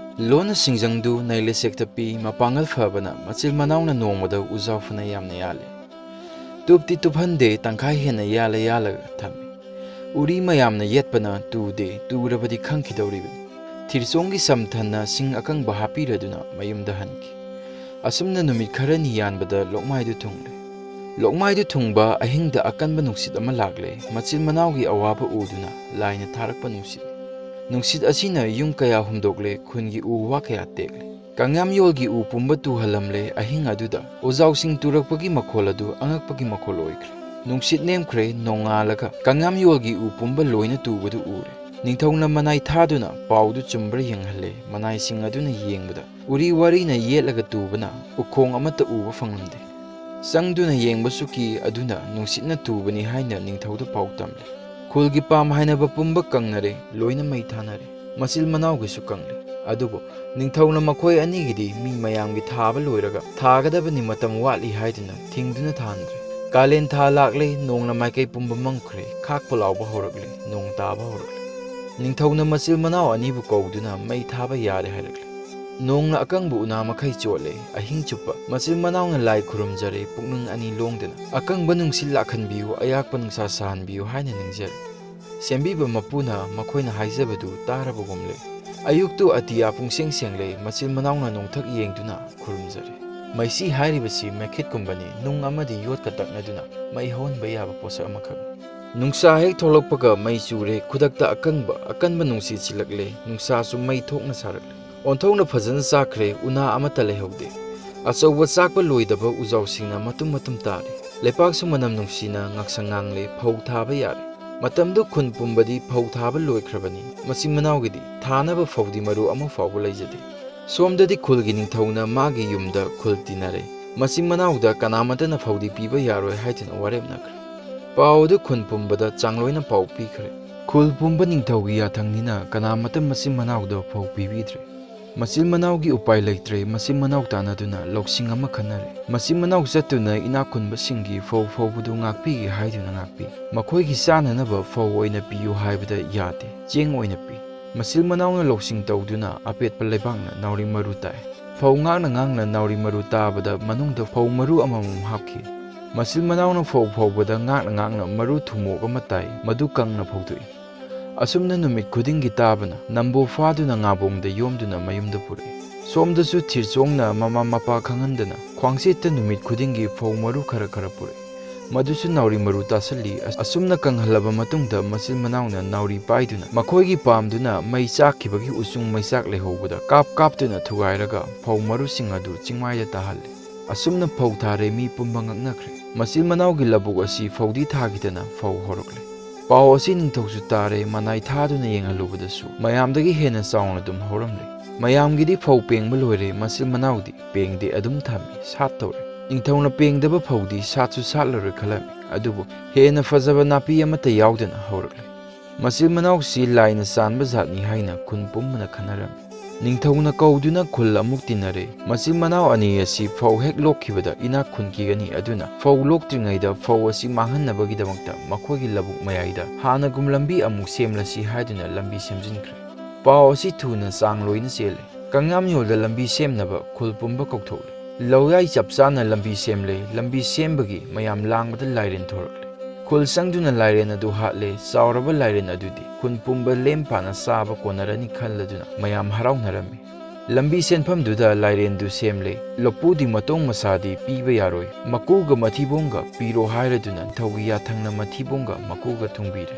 ꯂꯣꯟꯅ ꯁꯤꯡꯖꯪꯗꯨ ꯅꯩꯂꯩꯁꯦꯛꯇ ꯄꯤ꯫ ꯃꯄꯥꯡꯒꯜ ꯐꯕꯅ ꯃꯆꯤꯜ ꯃꯅꯥꯎꯅ ꯅꯣꯡꯃꯗ ꯎꯖꯥꯎ ꯐꯅ ꯌꯥꯝꯅ ꯌꯥꯜꯂꯤ꯫ ꯇꯨꯞꯇꯤ ꯇꯨꯞꯍꯟꯗꯦ, ꯇꯪꯈꯥꯏ ꯍꯦꯟꯅ ꯌꯥꯜꯂ ꯌꯥꯜꯂꯒ ꯊꯝꯃꯤ꯫ ꯎꯔꯤ ꯃꯌꯥꯝꯅ ꯌꯦꯠꯄꯅ ꯇꯨꯗꯦ, ꯇꯨꯔꯕꯗꯤ ꯈꯪꯈꯤꯗꯧꯔꯤꯕꯅꯤ꯫ ꯊꯤꯔꯆꯣꯡꯒꯤ ꯁꯝ ꯊꯟꯅ ꯁꯤꯡ ꯑꯀꯪꯕ ꯍꯥꯞꯄꯤꯔꯗꯨꯅ ꯃꯌꯨꯝꯗ ꯍꯟꯈꯤ꯫ ꯑꯁꯨꯝꯅ ꯅꯨꯃꯤꯠ ꯈꯔꯅꯤ ꯌꯥꯟꯕꯗ ꯂꯣꯛꯃꯥꯏꯗꯨ ꯊꯨꯡꯂꯦ꯫ ꯂꯣꯛꯃꯥꯏꯗꯨ ꯊꯨꯡꯕ ꯑꯍꯤꯡꯗ ꯑꯀꯟꯕ ꯅꯨꯡꯁꯤꯠ ꯑꯃ ꯂꯥꯛꯂꯦ꯫ ꯃꯆꯤꯟ ꯃꯅꯥꯎꯒꯤ ꯑꯋꯥꯕ ꯎꯗꯨꯅ ꯂꯥꯏꯅ ꯊꯥꯔꯛꯄ ꯅꯨꯡꯁꯤꯠꯅꯤ꯫ ꯅꯨꯡꯁꯤꯠ ꯑꯁꯤꯅ ꯌꯨꯝ ꯀꯌꯥ ꯍꯨꯝꯗꯣꯛꯂꯦ, ꯈꯨꯟꯒꯤ ꯎ ꯋꯥ ꯀꯌꯥ ꯇꯦꯛꯂꯦ꯫ ꯀꯪꯉꯥꯝꯌꯣꯜꯒꯤ ꯎ ꯄꯨꯝꯕ ꯇꯨꯍꯜꯂꯝꯂꯦ꯫ ꯑꯍꯤꯡ ꯑꯗꯨꯗ ꯎꯖꯥꯎꯁꯤꯡ ꯇꯨꯔꯛꯄꯒꯤ ꯃꯈꯣꯜ ꯑꯗꯨ ꯑꯉꯛꯄꯒꯤ ꯃꯈꯣꯜ ꯑꯣꯏꯈ꯭ꯔꯦ꯫ ꯅꯨꯡꯁꯤꯠ ꯅꯦꯝꯈ꯭ꯔꯦ꯫ ꯅꯣꯡꯉꯥꯜꯂꯒ ꯀꯪꯉꯥꯝꯌꯣꯜꯒꯤ ꯎ ꯄꯨꯝꯕ ꯂꯣꯏꯅ ꯇꯨꯕꯗꯨ ꯎꯔꯦ꯫ ꯅꯤꯡꯊꯧꯅ ꯃꯅꯥꯏ ꯊꯥꯗꯨꯅ ꯄꯥꯎꯗꯨ ꯆꯨꯝꯕ꯭ꯔꯥ ꯌꯦꯡꯍꯜꯂꯦ꯫ ꯃꯅꯥꯏꯁꯤꯡ ꯑꯗꯨꯅ ꯌꯦꯡꯕꯗ ꯎꯔꯤ ꯋꯥꯔꯤꯅ ꯌꯦꯠꯂꯒ ꯇꯨꯕꯅ ꯎꯈꯣꯡ ꯑꯃꯠꯇ ꯎꯕ ꯐꯪꯂꯝꯗꯦ꯫ ꯆꯪꯗꯨꯅ ꯌꯦꯡꯕꯁꯨ ꯀꯤ, ꯑꯗꯨꯅ ꯅꯨꯡꯁꯤꯠꯅ ꯇꯨꯕꯅꯤ ꯍꯥꯏꯅ ꯅꯤꯡꯊꯧꯗ ꯄꯥꯎ ꯇꯝꯂꯦ꯫ ꯈꯨꯜꯒꯤ ꯄꯥꯝ ꯍꯥꯏꯅꯕ ꯄꯨꯝꯕ ꯀꯪꯅꯔꯦ, ꯂꯣꯏꯅ ꯃꯩ ꯊꯥꯅꯔꯦ꯫ ꯃꯆꯤꯜ ꯃꯅꯥꯎꯒꯤꯁꯨ ꯀꯪꯂꯦ꯫ ꯑꯗꯨꯕꯨ ꯅꯤꯡꯊꯧꯅ ꯃꯈꯣꯏ ꯑꯅꯤꯒꯤꯗꯤ ꯃꯤ ꯃꯌꯥꯝꯒꯤ ꯊꯥꯕ ꯂꯣꯏꯔꯒ ꯊꯥꯒꯗꯕꯅꯤ, ꯃꯇꯝ ꯋꯥꯠꯂꯤ ꯍꯥꯏꯗꯨꯅ ꯊꯤꯡꯗꯨꯅ ꯊꯥꯍꯟꯗ꯭ꯔꯦ꯫ ꯀꯥꯂꯦꯟ ꯊꯥ ꯂꯥꯛꯂꯦ, ꯅꯣꯡꯅ ꯃꯥꯏꯀꯩ ꯄꯨꯝꯕ ꯃꯝꯈ꯭ꯔꯦ, ꯈꯥꯛꯄ ꯂꯥꯎꯕ ꯍꯧꯔꯛꯂꯦ, ꯅꯣꯡ ꯇꯥꯕ ꯍꯧꯔꯛꯂꯦ꯫ ꯅꯤꯡꯊꯧꯅ ꯃꯆꯤꯜ ꯃꯅꯥꯎ ꯑꯅꯤꯕꯨ ꯀꯧꯗꯨꯅ ꯃꯩ ꯊꯥꯕ ꯌꯥꯔꯦ ꯍꯥꯏꯔꯛꯂꯦ꯫ ꯅꯣꯡꯅ ꯑꯀꯪꯕ ꯎꯅꯥ ꯃꯈꯩ ꯆꯣꯠꯂꯦ꯫ ꯑꯍꯤꯡ ꯆꯨꯞꯄ ꯃꯆꯤꯜ ꯃꯅꯥꯎꯅ ꯂꯥꯏ ꯈꯨꯔꯨꯝꯖꯔꯦ, ꯄꯨꯛꯅꯤꯡ ꯑꯅꯤ ꯂꯣꯡꯗꯅ꯫ ꯑꯀꯪꯕ ꯅꯨꯡꯁꯤꯠ ꯂꯥꯛꯍꯟꯕꯤꯌꯨ, ꯑꯌꯥꯛꯄ ꯅꯨꯡꯁꯥ ꯁꯥꯍꯟꯕꯤꯌꯨ ꯍꯥꯏꯅ ꯅꯤꯡꯖꯔꯦ꯫ ꯁꯦꯝꯕꯤꯕ ꯃꯄꯨꯅ ꯃꯈꯣꯏꯅ ꯍꯥꯏꯖꯕꯗꯨ ꯇꯥꯔꯕꯒꯨꯝꯂꯦ꯫ ꯑꯌꯨꯛꯇꯨ ꯑꯇꯤꯌꯥ ꯄꯨꯡꯁꯦꯡ ꯁꯦꯡꯂꯦ, ꯃꯆꯤꯜ ꯃꯅꯥꯎꯅ ꯅꯣꯡꯊꯛ ꯌꯦꯡꯗꯨꯅ ꯈꯨꯔꯨꯝꯖꯔꯦ꯫ ꯃꯩꯁꯤ ꯍꯥꯏꯔꯤꯕꯁꯤ ꯃꯩꯈꯦꯠꯀꯨꯝꯕꯅꯤ, ꯅꯨꯡ ꯑꯃꯗꯤ ꯌꯣꯠꯀ ꯇꯛꯅꯗꯨꯅ ꯃꯩ ꯍꯧꯍꯟꯕ ꯌꯥꯕ ꯄꯣꯠꯁꯛ ꯑꯃꯈꯛꯅꯤ꯫ ꯅꯨꯡꯁꯥ ꯍꯦꯛ ꯊꯣꯛꯂꯛꯄꯒ ꯃꯩ ꯆꯨꯔꯦ, ꯈꯨꯗꯛꯇ ꯑꯀꯪꯕ ꯑꯀꯟꯕ ꯅꯨꯡꯁꯤꯠ ꯁꯤꯜꯂꯛꯂꯦ, ꯅꯨꯡꯁꯥꯁꯨ ꯃꯩ ꯊꯣꯛꯅ ꯁꯥꯔꯛꯂꯦ꯫ ꯑꯣꯟꯊꯣꯛꯅ ꯐꯖꯅ ꯆꯥꯛꯈ꯭ꯔꯦ, ꯎꯅꯥ ꯑꯃꯠꯇ ꯂꯩꯍꯧꯗꯦ꯫ ꯑꯆꯧꯕ ꯆꯥꯛꯄ ꯂꯣꯏꯗꯕ ꯎꯖꯥꯎꯁꯤꯡꯅ ꯃꯇꯨꯝ ꯃꯇꯨꯝ ꯇꯥꯔꯦ꯫ ꯂꯩꯄꯥꯛꯁꯨ ꯃꯅꯝ ꯅꯨꯡꯁꯤꯅ ꯉꯥꯡꯁꯪ ꯉꯥꯡꯂꯦ, ꯐꯧ ꯊꯥꯕ ꯌꯥꯔꯦ꯫ ꯃꯇꯝꯗꯨ ꯈꯨꯟ ꯄꯨꯝꯕꯗꯤ ꯐꯧ ꯊꯥꯕ ꯂꯣꯏꯈ꯭ꯔꯕꯅꯤ꯫ ꯃꯆꯤꯟ ꯃꯅꯥꯎꯒꯤꯗꯤ ꯊꯥꯅꯕ ꯐꯧꯗꯤ ꯃꯔꯨ ꯑꯃ ꯐꯥꯎꯕ ꯂꯩꯖꯗꯦ꯫ ꯁꯣꯝꯗꯗꯤ ꯈꯨꯜꯒꯤ ꯅꯤꯡꯊꯧꯅ ꯃꯥꯒꯤ ꯌꯨꯝꯗ ꯈꯨꯜ ꯇꯤꯟꯅꯔꯦ꯫ ꯃꯆꯤꯟ ꯃꯅꯥꯎꯗ ꯀꯅꯥꯃꯠꯇꯅ ꯐꯧꯗꯤ ꯄꯤꯕ ꯌꯥꯔꯣꯏ ꯍꯥꯏꯗꯨꯅ ꯋꯥꯔꯦꯞꯅꯈ꯭ꯔꯦ꯫ ꯄꯥꯎ ꯑꯗꯨ ꯈꯨꯟ ꯄꯨꯝꯕꯗ ꯆꯥꯡꯂꯣꯏꯅ ꯄꯥꯎ ꯄꯤꯈ꯭ꯔꯦ꯫ ꯈꯨꯜ ꯄꯨꯝꯕ ꯅꯤꯡꯊꯧꯒꯤ ꯌꯥꯊꯪꯅꯤꯅ ꯀꯅꯥꯃꯠꯇ ꯃꯆꯤꯟ ꯃꯅꯥꯎꯗ ꯐꯧ ꯄꯤꯕꯤꯗ꯭ꯔꯦ꯫ ꯃꯆꯤꯟ ꯃꯅꯥꯎꯒꯤ ꯎꯄꯥꯏ ꯂꯩꯇ꯭ꯔꯦ, ꯃꯆꯤꯟ ꯃꯅꯥꯎ ꯇꯥꯟꯅꯗꯨꯅ ꯂꯧꯁꯤꯡ ꯑꯃ ꯈꯟꯅꯔꯦ꯫ ꯃꯆꯤꯟ ꯃꯅꯥꯎ ꯆꯠꯇꯨꯅ ꯏꯅꯥꯛ ꯈꯨꯟꯕꯁꯤꯡꯒꯤ ꯐꯧ ꯐꯧꯕꯗꯨ ꯉꯥꯛꯄꯤꯒꯦ ꯍꯥꯏꯗꯨꯅ ꯉꯥꯛꯄꯤ꯫ ꯃꯈꯣꯏꯒꯤ ꯆꯥꯅꯅꯕ ꯐꯧ ꯑꯣꯏꯅ ꯄꯤꯌꯨ ꯍꯥꯏꯕꯗ ꯌꯥꯗꯦ, ꯆꯦꯡ ꯑꯣꯏꯅ ꯄꯤ꯫ ꯃꯆꯤꯟ ꯃꯅꯥꯎꯅ ꯂꯧꯁꯤꯡ ꯇꯧꯗꯨꯅ ꯑꯄꯦꯠꯄ ꯂꯩꯕꯥꯛꯅ ꯅꯥꯎꯔꯤ ꯃꯔꯨ ꯇꯥꯏ꯫ ꯐꯧ ꯉꯥꯛꯅ ꯉꯥꯛꯅ ꯅꯥꯎꯔꯤ ꯃꯔꯨ ꯇꯥꯕꯗ ꯃꯅꯨꯡꯗ ꯐꯧ ꯃꯔꯨ ꯑꯃꯃꯝ ꯍꯥꯞꯈꯤ꯫ ꯃꯆꯤꯟ ꯃꯅꯥꯎꯅ ꯐꯧ ꯐꯧꯕꯗ ꯉꯥꯛꯅ ꯉꯥꯛꯅ ꯃꯔꯨ ꯊꯨꯝꯃꯣꯛ ꯑꯃ ꯇꯥꯏ, ꯃꯗꯨ ꯀꯪꯅ ꯐꯧꯗꯣꯛꯏ꯫ ꯑꯁꯨꯝꯅ ꯅꯨꯃꯤꯠ ꯈꯨꯗꯤꯡꯒꯤ ꯇꯥꯕꯅ ꯅꯝꯕꯣ ꯐꯥꯗꯨꯅ ꯉꯥꯕꯣꯡꯗ ꯌꯣꯝꯗꯨꯅ ꯃꯌꯨꯝꯗ ꯄꯨꯔꯛꯏ꯫ ꯁꯣꯝꯗꯁꯨ ꯊꯤꯔꯆꯣꯡꯅ ꯃꯃꯥ ꯃꯄꯥ ꯈꯪꯍꯟꯗꯅ ꯈ꯭ꯋꯥꯡꯆꯦꯠꯇ ꯅꯨꯃꯤꯠ ꯈꯨꯗꯤꯡꯒꯤ ꯐꯧ ꯃꯔꯨ ꯈꯔ ꯈꯔ ꯄꯨꯔꯛꯏ꯫ ꯃꯗꯨꯁꯨ ꯅꯥꯎꯔꯤ ꯃꯔꯨ ꯇꯥꯁꯜꯂꯤ꯫ ꯑꯁ-, ꯑꯁꯨꯝꯅ ꯀꯪꯍꯜꯂꯕ ꯃꯇꯨꯡꯗ ꯃꯆꯤꯟ ꯃꯅꯥꯎꯅ ꯅꯥꯎꯔꯤ ꯄꯥꯏꯗꯨꯅ ꯃꯈꯣꯏꯒꯤ ꯄꯥꯝꯗꯨꯅ ꯃꯩ ꯆꯥꯛꯈꯤꯕꯒꯤ ꯎꯆꯨꯡ ꯃꯩꯆꯥꯛ ꯂꯩꯍꯧꯕꯗ ꯀꯥꯞ ꯀꯥꯞꯇꯨꯅ ꯊꯨꯒꯥꯏꯔꯒ ꯐꯧ ꯃꯔꯨꯁꯤꯡ ꯑꯗꯨ ꯆꯤꯡꯃꯥꯏꯗ ꯇꯥꯍꯜꯂꯤ꯫ ꯑꯁꯨꯝꯅ ꯐꯧ ꯊꯥꯔꯦ, ꯃꯤ ꯄꯨꯝꯕ ꯉꯛꯅꯈ꯭ꯔꯦ꯫ ꯃꯆꯤꯟ ꯃꯅꯥꯎꯒꯤ ꯂꯧꯕꯨꯛ ꯑꯁꯤ ꯐꯧꯗꯤ ꯊꯥꯈꯤꯗꯅ ꯐꯧ ꯍꯧꯔꯛꯂꯦ꯫ ꯄꯥꯎ ꯑꯁꯤ ꯅꯤꯡꯊꯧꯁꯨ ꯇꯥꯔꯦ, ꯃꯅꯥꯏ ꯊꯥꯗꯨꯅ ꯌꯦꯡꯍꯜꯂꯨꯕꯗꯁꯨ ꯃꯌꯥꯝꯗꯒꯤ ꯍꯦꯟꯅ ꯆꯥꯎꯅ ꯑꯗꯨꯝ ꯍꯧꯔꯝꯂꯦ꯫ ꯃꯌꯥꯝꯒꯤꯗꯤ ꯐꯧ ꯄꯦꯡꯕ ꯂꯣꯏꯔꯦ, ꯃꯆꯤꯟ ꯃꯅꯥꯎꯗꯤ ꯄꯦꯡꯗꯦ, ꯑꯗꯨꯝ ꯊꯝꯃꯤ, ꯁꯥꯠ ꯇꯧꯔꯦ꯫ ꯅꯤꯡꯊꯧꯅ ꯄꯦꯡꯗꯕ ꯐꯧꯗꯤ ꯁꯥꯠꯁꯨ ꯁꯥꯠꯂꯔꯣꯏ ꯈꯜꯂꯝꯃꯤ꯫ ꯑꯗꯨꯕꯨ ꯍꯦꯟꯅ ꯐꯖꯕ ꯅꯥꯄꯤ ꯑꯃꯠꯇ ꯌꯥꯎꯗꯅ ꯍꯧꯔꯛꯂꯦ꯫ ꯃꯆꯤꯟ ꯃꯅꯥꯎꯁꯤ ꯂꯥꯏꯅ ꯆꯥꯟꯕ ꯖꯥꯠꯅꯤ ꯍꯥꯏꯅ ꯈꯨꯟ ꯄꯨꯝꯕꯅ ꯈꯟꯅꯔꯝꯃꯤ꯫ ꯅꯤꯡꯊꯧꯅ ꯀꯧꯗꯨꯅ ꯈꯨꯜ ꯑꯃꯨꯛ ꯇꯤꯟꯅꯔꯦ꯫ ꯃꯆꯤꯟ ꯃꯅꯥꯎ ꯑꯅꯤ ꯑꯁꯤ ꯐꯧ ꯍꯦꯛ ꯂꯣꯛꯈꯤꯕꯗ ꯏꯅꯥꯛ ꯈꯨꯟꯈꯤꯒꯅꯤ, ꯑꯗꯨꯅ ꯐꯧ ꯂꯣꯛꯇ꯭ꯔꯤꯉꯩꯗ ꯐꯧ ꯑꯁꯤ ꯃꯥꯡꯍꯟꯅꯕꯒꯤꯗꯃꯛꯇ ꯃꯈꯣꯏꯒꯤ ꯂꯧꯕꯨꯛ ꯃꯌꯥꯏꯗ ꯍꯥꯟꯅꯒꯨꯝ ꯂꯝꯕꯤ ꯑꯃꯨꯛ ꯁꯦꯝꯂꯁꯤ ꯍꯥꯏꯗꯨꯅ ꯂꯝꯕꯤ ꯁꯦꯝꯖꯤꯟꯈ꯭ꯔꯦ꯫ ꯄꯥꯎ ꯑꯁꯤ ꯊꯨꯅ ꯆꯥꯡ ꯂꯣꯏꯅ ꯆꯦꯜꯂꯦ꯫ ꯀꯪꯌꯥꯝꯌꯣꯜꯗ ꯂꯝꯕꯤ ꯁꯦꯝꯅꯕ ꯈꯨꯜ ꯄꯨꯝꯕ ꯀꯧꯊꯣꯛꯂꯦ꯫ ꯂꯧꯌꯥꯏ ꯆꯞ ꯆꯥꯅ ꯂꯝꯕꯤ ꯁꯦꯝꯂꯦ꯫ ꯂꯝꯕꯤ ꯁꯦꯝꯕꯒꯤ ꯃꯌꯥꯝ ꯂꯥꯡꯕꯗ ꯂꯥꯏꯔꯦꯟ ꯊꯣꯔꯛꯂꯦ꯫ ꯈꯨꯜ ꯆꯪꯗꯨꯅ ꯂꯥꯏꯔꯦꯟ ꯑꯗꯨ ꯍꯥꯠꯂꯦ꯫ ꯆꯥꯎꯔꯕ ꯂꯥꯏꯔꯦꯟ ꯑꯗꯨꯗꯤ ꯈꯨꯟ ꯄꯨꯝꯕ ꯂꯦꯝ ꯄꯥꯅ ꯆꯥꯕ ꯀꯣꯟꯅꯔꯅꯤ ꯈꯜꯂꯗꯨꯅ ꯃꯌꯥꯝ ꯍꯔꯥꯎꯅꯔꯝꯃꯤ꯫ ꯂꯝꯕꯤ ꯁꯦꯟꯐꯝꯗꯨꯗ ꯂꯥꯏꯔꯦꯟꯗꯨ ꯁꯦꯝꯂꯦ꯫ ꯂꯐꯨꯗꯤ ꯃꯇꯣꯡ ꯃꯁꯥꯗꯤ ꯄꯤꯕ ꯌꯥꯔꯣꯏ꯫ ꯃꯀꯨꯒ ꯃꯊꯤꯕꯣꯡꯒ ꯄꯤꯔꯣ ꯍꯥꯏꯔꯗꯨꯅ ꯅꯤꯡꯊꯧꯒꯤ ꯌꯥꯊꯪꯅ ꯃꯊꯤꯕꯣꯡꯒ ꯃꯀꯨꯒ ꯊꯨꯡꯕꯤꯔꯦ꯫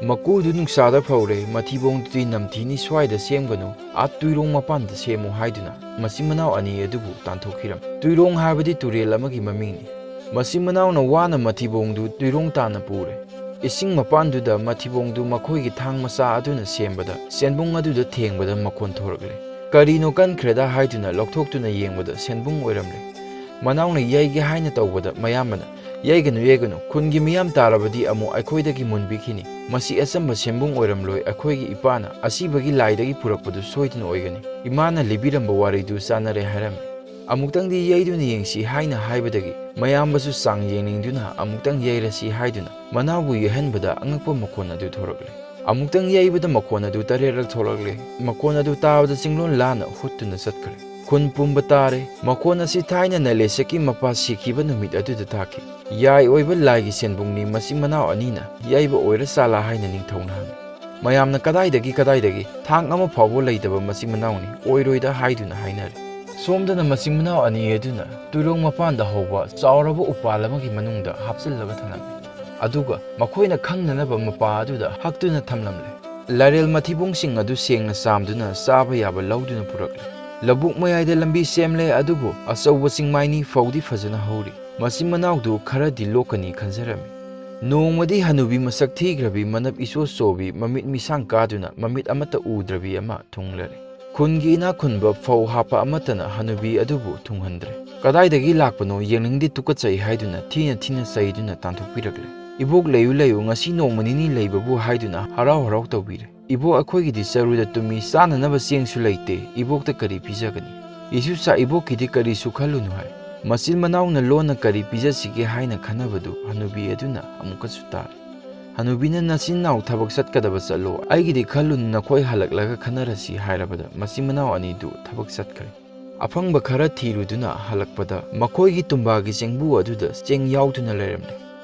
ꯃꯀꯨꯗꯨ ꯅꯨꯡꯁꯥꯗ ꯐꯧꯔꯦ, ꯃꯊꯤꯕꯣꯡꯗꯨꯗꯤ ꯅꯝꯊꯤꯅꯤ, ꯁ꯭ꯋꯥꯏꯗ ꯁꯦꯝꯒꯅꯨ, ꯑꯥ ꯇꯨꯏꯔꯣꯡ ꯃꯄꯥꯟꯗ ꯁꯦꯝꯃꯨ ꯍꯥꯏꯗꯨꯅ ꯃꯆꯤꯟ ꯃꯅꯥꯎ ꯑꯅꯤ ꯑꯗꯨꯕꯨ ꯇꯥꯟꯊꯣꯛꯈꯤꯔꯝꯃꯤ꯫ ꯇꯨꯏꯔꯣꯡ ꯍꯥꯏꯕꯗꯤ ꯇꯨꯔꯦꯜ ꯑꯃꯒꯤ ꯃꯃꯤꯡꯅꯤ꯫ ꯃꯆꯤꯟ ꯃꯅꯥꯎꯅ ꯋꯥꯅ ꯃꯊꯤꯕꯣꯡꯗꯨ ꯇꯨꯏꯔꯣꯡ ꯇꯥꯟꯅ ꯄꯨꯔꯦ꯫ ꯏꯁꯤꯡ ꯃꯄꯥꯟꯗꯨꯗ ꯃꯊꯤꯕꯣꯡꯗꯨ ꯃꯈꯣꯏꯒꯤ ꯊꯥꯡ ꯃꯆꯥ ꯑꯗꯨꯅ ꯁꯦꯝꯕꯗ ꯁꯦꯟꯕꯨꯡ ꯑꯗꯨꯗ ꯊꯦꯡꯕꯗ ꯃꯈꯣꯟ ꯊꯣꯔꯛꯂꯦ꯫ ꯀꯔꯤꯅꯣ ꯀꯟꯈ꯭ꯔꯦꯗ ꯍꯥꯏꯗꯨꯅ ꯂꯧꯊꯣꯛꯇꯨꯅ ꯌꯦꯡꯕꯗ ꯁꯦꯟꯕꯨꯡ ꯑꯣꯏꯔꯝꯂꯦ꯫ ꯃꯅꯥꯎꯅ ꯌꯩꯒꯦ ꯍꯥꯏꯅ ꯇꯧꯕꯗ ꯃꯌꯥꯝꯕꯅ, "ꯌꯩꯒꯅꯨ, ꯌꯩꯒꯅꯨ, ꯈꯨꯟꯒꯤ ꯃꯤꯌꯥꯝ ꯇꯥꯔꯕꯗꯤ ꯑꯃꯨꯛ ꯑꯩꯈꯣꯏꯗꯒꯤ ꯃꯨꯟꯕꯤꯈꯤꯅꯤ꯫ ꯃꯁꯤ ꯑꯆꯝꯕ ꯁꯦꯟꯕꯨꯡ ꯑꯣꯏꯔꯝꯂꯣꯏ, ꯑꯩꯈꯣꯏꯒꯤ ꯏꯄꯥꯅ ꯑꯁꯤꯕꯒꯤ ꯂꯥꯏꯗꯒꯤ ꯄꯨꯔꯛꯄꯗꯨ ꯁꯣꯏꯗꯅ ꯑꯣꯏꯒꯅꯤ꯫ ꯏꯃꯥꯅ ꯂꯤꯕꯤꯔꯝꯕ ꯋꯥꯔꯤꯗꯨ ꯆꯥꯟꯅꯔꯦ" ꯍꯥꯏꯔꯝꯃꯤ꯫ "ꯑꯃꯨꯛꯇꯪꯗꯤ ꯌꯩꯗꯨꯅ ꯌꯦꯡꯁꯤ" ꯍꯥꯏꯅ ꯍꯥꯏꯕꯗꯒꯤ ꯃꯌꯥꯝꯕꯁꯨ ꯆꯥꯡ ꯌꯦꯡꯅꯤꯡꯗꯨꯅ ꯑꯃꯨꯛꯇꯪ ꯌꯩꯔꯁꯤ ꯍꯥꯏꯗꯨꯅ ꯃꯅꯥꯎꯕꯨ ꯌꯩꯍꯟꯕꯗ ꯑꯉꯛꯄ ꯃꯈꯣꯟ ꯑꯗꯨ ꯊꯣꯔꯛꯂꯦ꯫ ꯑꯃꯨꯛꯇꯪ ꯌꯩꯕꯗ ꯃꯈꯣꯟ ꯑꯗꯨ ꯇꯔꯦꯠꯂꯛ ꯊꯣꯔꯛꯂꯦ꯫ ꯃꯈꯣꯟ ꯑꯗꯨ ꯇꯥꯕꯗ ꯆꯤꯡꯂꯣꯟ ꯂꯥꯟꯅ ꯍꯨꯠꯇꯨꯅ ꯆꯠꯈ꯭ꯔꯦ꯫ ꯈꯨꯟ ꯄꯨꯝꯕ ꯇꯥꯔꯦ꯫ ꯃꯈꯣꯟ ꯑꯁꯤ ꯊꯥꯏꯅ ꯅꯂꯦꯁꯛꯀꯤ ꯃꯄꯥ ꯁꯤꯈꯤꯕ ꯅꯨꯃꯤꯠ ꯑꯗꯨꯗ ꯇꯥꯈꯤ꯫ ꯌꯥꯏ ꯑꯣꯏꯕ ꯂꯥꯏꯒꯤ ꯁꯦꯟꯕꯨꯡꯅꯤ ꯃꯆꯤꯟ ꯃꯅꯥꯎ ꯑꯅꯤꯅ ꯌꯩꯕ ꯑꯣꯏꯔ ꯆꯥꯂꯥ ꯍꯥꯏꯅ ꯅꯤꯡꯊꯧꯅ ꯍꯪꯉꯤ꯫ ꯃꯌꯥꯝꯅ "ꯀꯗꯥꯏꯗꯒꯤ, ꯀꯗꯥꯏꯗꯒꯤ? ꯊꯥꯡ ꯑꯃ ꯐꯥꯎꯕ ꯂꯩꯇꯕ ꯃꯆꯤꯟ ꯃꯅꯥꯎꯅꯤ, ꯑꯣꯏꯔꯣꯏꯗ" ꯍꯥꯏꯗꯨꯅ ꯍꯥꯏꯅꯔꯦ꯫ ꯁꯣꯝꯗꯅ ꯃꯆꯤꯟ ꯃꯅꯥꯎ ꯑꯅꯤ ꯑꯗꯨꯅ ꯇꯨꯏꯔꯣꯡ ꯃꯄꯥꯟꯗ ꯍꯧꯕ ꯆꯥꯎꯔꯕ ꯎꯄꯥꯜ ꯑꯃꯒꯤ ꯃꯅꯨꯡꯗ ꯍꯥꯞꯆꯤꯜꯂꯒ ꯊꯝꯂꯝꯃꯤ꯫ ꯑꯗꯨꯒ ꯃꯈꯣꯏꯅ ꯈꯪꯅꯅꯕ ꯃꯄꯥ ꯑꯗꯨꯗ ꯍꯛꯇꯨꯅ ꯊꯝꯂꯝꯂꯦ꯫ ꯂꯥꯏꯔꯦꯜ ꯃꯊꯤꯕꯣꯡꯁꯤꯡ ꯑꯗꯨ ꯁꯦꯡꯅ ꯆꯥꯝꯗꯨꯅ ꯆꯥꯕ ꯌꯥꯕ ꯂꯧꯗꯨꯅ ꯄꯨꯔꯛꯂꯦ꯫ ꯂꯧꯕꯨꯛ ꯃꯌꯥꯏꯗ ꯂꯝꯕꯤ ꯁꯦꯝꯂꯦ, ꯑꯗꯨꯕꯨ ꯑꯆꯧꯕ ꯆꯤꯡꯃꯥꯏꯅꯤ, ꯐꯧꯗꯤ ꯐꯖꯅ ꯍꯧꯔꯤ꯫ ꯃꯆꯤꯟ ꯃꯅꯥꯎꯗꯨ ꯈꯔꯗꯤ ꯂꯣꯛꯀꯅꯤ ꯈꯟꯖꯔꯝꯃꯤ꯫ ꯅꯣꯡꯃꯗꯤ ꯍꯅꯨꯕꯤ ꯃꯁꯛ ꯊꯤꯈ꯭ꯔꯕꯤ, ꯃꯅꯞ ꯏꯆꯣ ꯆꯣꯕꯤ, ꯃꯃꯤꯠ ꯃꯤꯁꯥꯡ ꯀꯥꯗꯨꯅ ꯃꯃꯤꯠ ꯑꯃꯠꯇ ꯎꯗ꯭ꯔꯕꯤ ꯑꯃ ꯊꯨꯡꯂꯔꯦ꯫ ꯈꯨꯟꯒꯤ ꯏꯅꯥꯛ ꯈꯨꯟꯕ ꯐꯧ ꯍꯥꯞꯄ ꯑꯃꯠꯇꯅ ꯍꯅꯨꯕꯤ ꯑꯗꯨꯕꯨ ꯊꯨꯡꯍꯟꯗ꯭ꯔꯦ꯫ "ꯀꯗꯥꯏꯗꯒꯤ ꯂꯥꯛꯄꯅꯣ ꯌꯦꯡꯅꯤꯡꯗꯦ, ꯇꯨꯀꯠꯆꯩ" ꯍꯥꯏꯗꯨꯅ ꯊꯤꯅ ꯊꯤꯅ ꯆꯩꯗꯨꯅ ꯇꯥꯟꯊꯣꯛꯄꯤꯔꯛꯂꯦ꯫ "ꯏꯕꯣꯛ, ꯂꯩꯌꯨ ꯂꯩꯌꯨ, ꯉꯁꯤ ꯅꯣꯡꯃ ꯅꯤꯅꯤ ꯂꯩꯕꯕꯨ" ꯍꯥꯏꯗꯨꯅ ꯍꯔꯥꯎ ꯍꯔꯥꯎ ꯇꯧꯕꯤꯔꯦ꯫ "ꯏꯕꯣꯛ, ꯑꯩꯈꯣꯏꯒꯤꯗꯤ ꯆꯔꯨꯗ ꯇꯨꯝꯃꯤ, ꯆꯥꯅꯅꯕ ꯆꯦꯡꯁꯨ ꯂꯩꯇꯦ, ꯏꯕꯣꯛꯇ ꯀꯔꯤ ꯄꯤꯖꯒꯅꯤ?" "ꯏꯁꯨ ꯆꯥ, ꯏꯕꯣꯛꯀꯤꯗꯤ ꯀꯔꯤꯁꯨ ꯈꯜꯂꯨꯅꯨ" ꯍꯥꯏ꯫ ꯃꯆꯤꯟ ꯃꯅꯥꯎꯅ ꯂꯣꯟꯅ ꯀꯔꯤ ꯄꯤꯖꯁꯤꯒꯦ ꯍꯥꯏꯅ ꯈꯟꯅꯕꯗꯨ ꯍꯅꯨꯕꯤ ꯑꯗꯨꯅ ꯑꯃꯨꯛꯀꯁꯨ ꯇꯥꯔꯦ꯫ ꯍꯅꯨꯕꯤꯅ "ꯅꯆꯤꯟ ꯅꯅꯥꯎ ꯊꯕꯛ ꯆꯠꯀꯗꯕ ꯆꯠꯂꯣ, ꯑꯩꯒꯤꯗꯤ ꯈꯜꯂꯨꯅꯨ, ꯅꯈꯣꯏ ꯍꯜꯂꯛꯂꯒ ꯈꯟꯅꯔꯁꯤ" ꯍꯥꯏꯔꯕꯗ ꯃꯆꯤꯟ ꯃꯅꯥꯎ ꯑꯅꯤꯗꯨ ꯊꯕꯛ ꯆꯠꯈ꯭ꯔꯦ꯫ ꯑꯐꯪꯕ ꯈꯔ ꯊꯤꯔꯨꯗꯨꯅ ꯍꯜꯂꯛꯄꯗ ꯃꯈꯣꯏꯒꯤ ꯇꯨꯝꯕꯥꯒꯤ ꯆꯦꯡꯕꯨ ꯑꯗꯨꯗ ꯆꯦꯡ ꯌꯥꯎꯗꯨꯅ ꯂꯩꯔꯝꯂꯦ꯫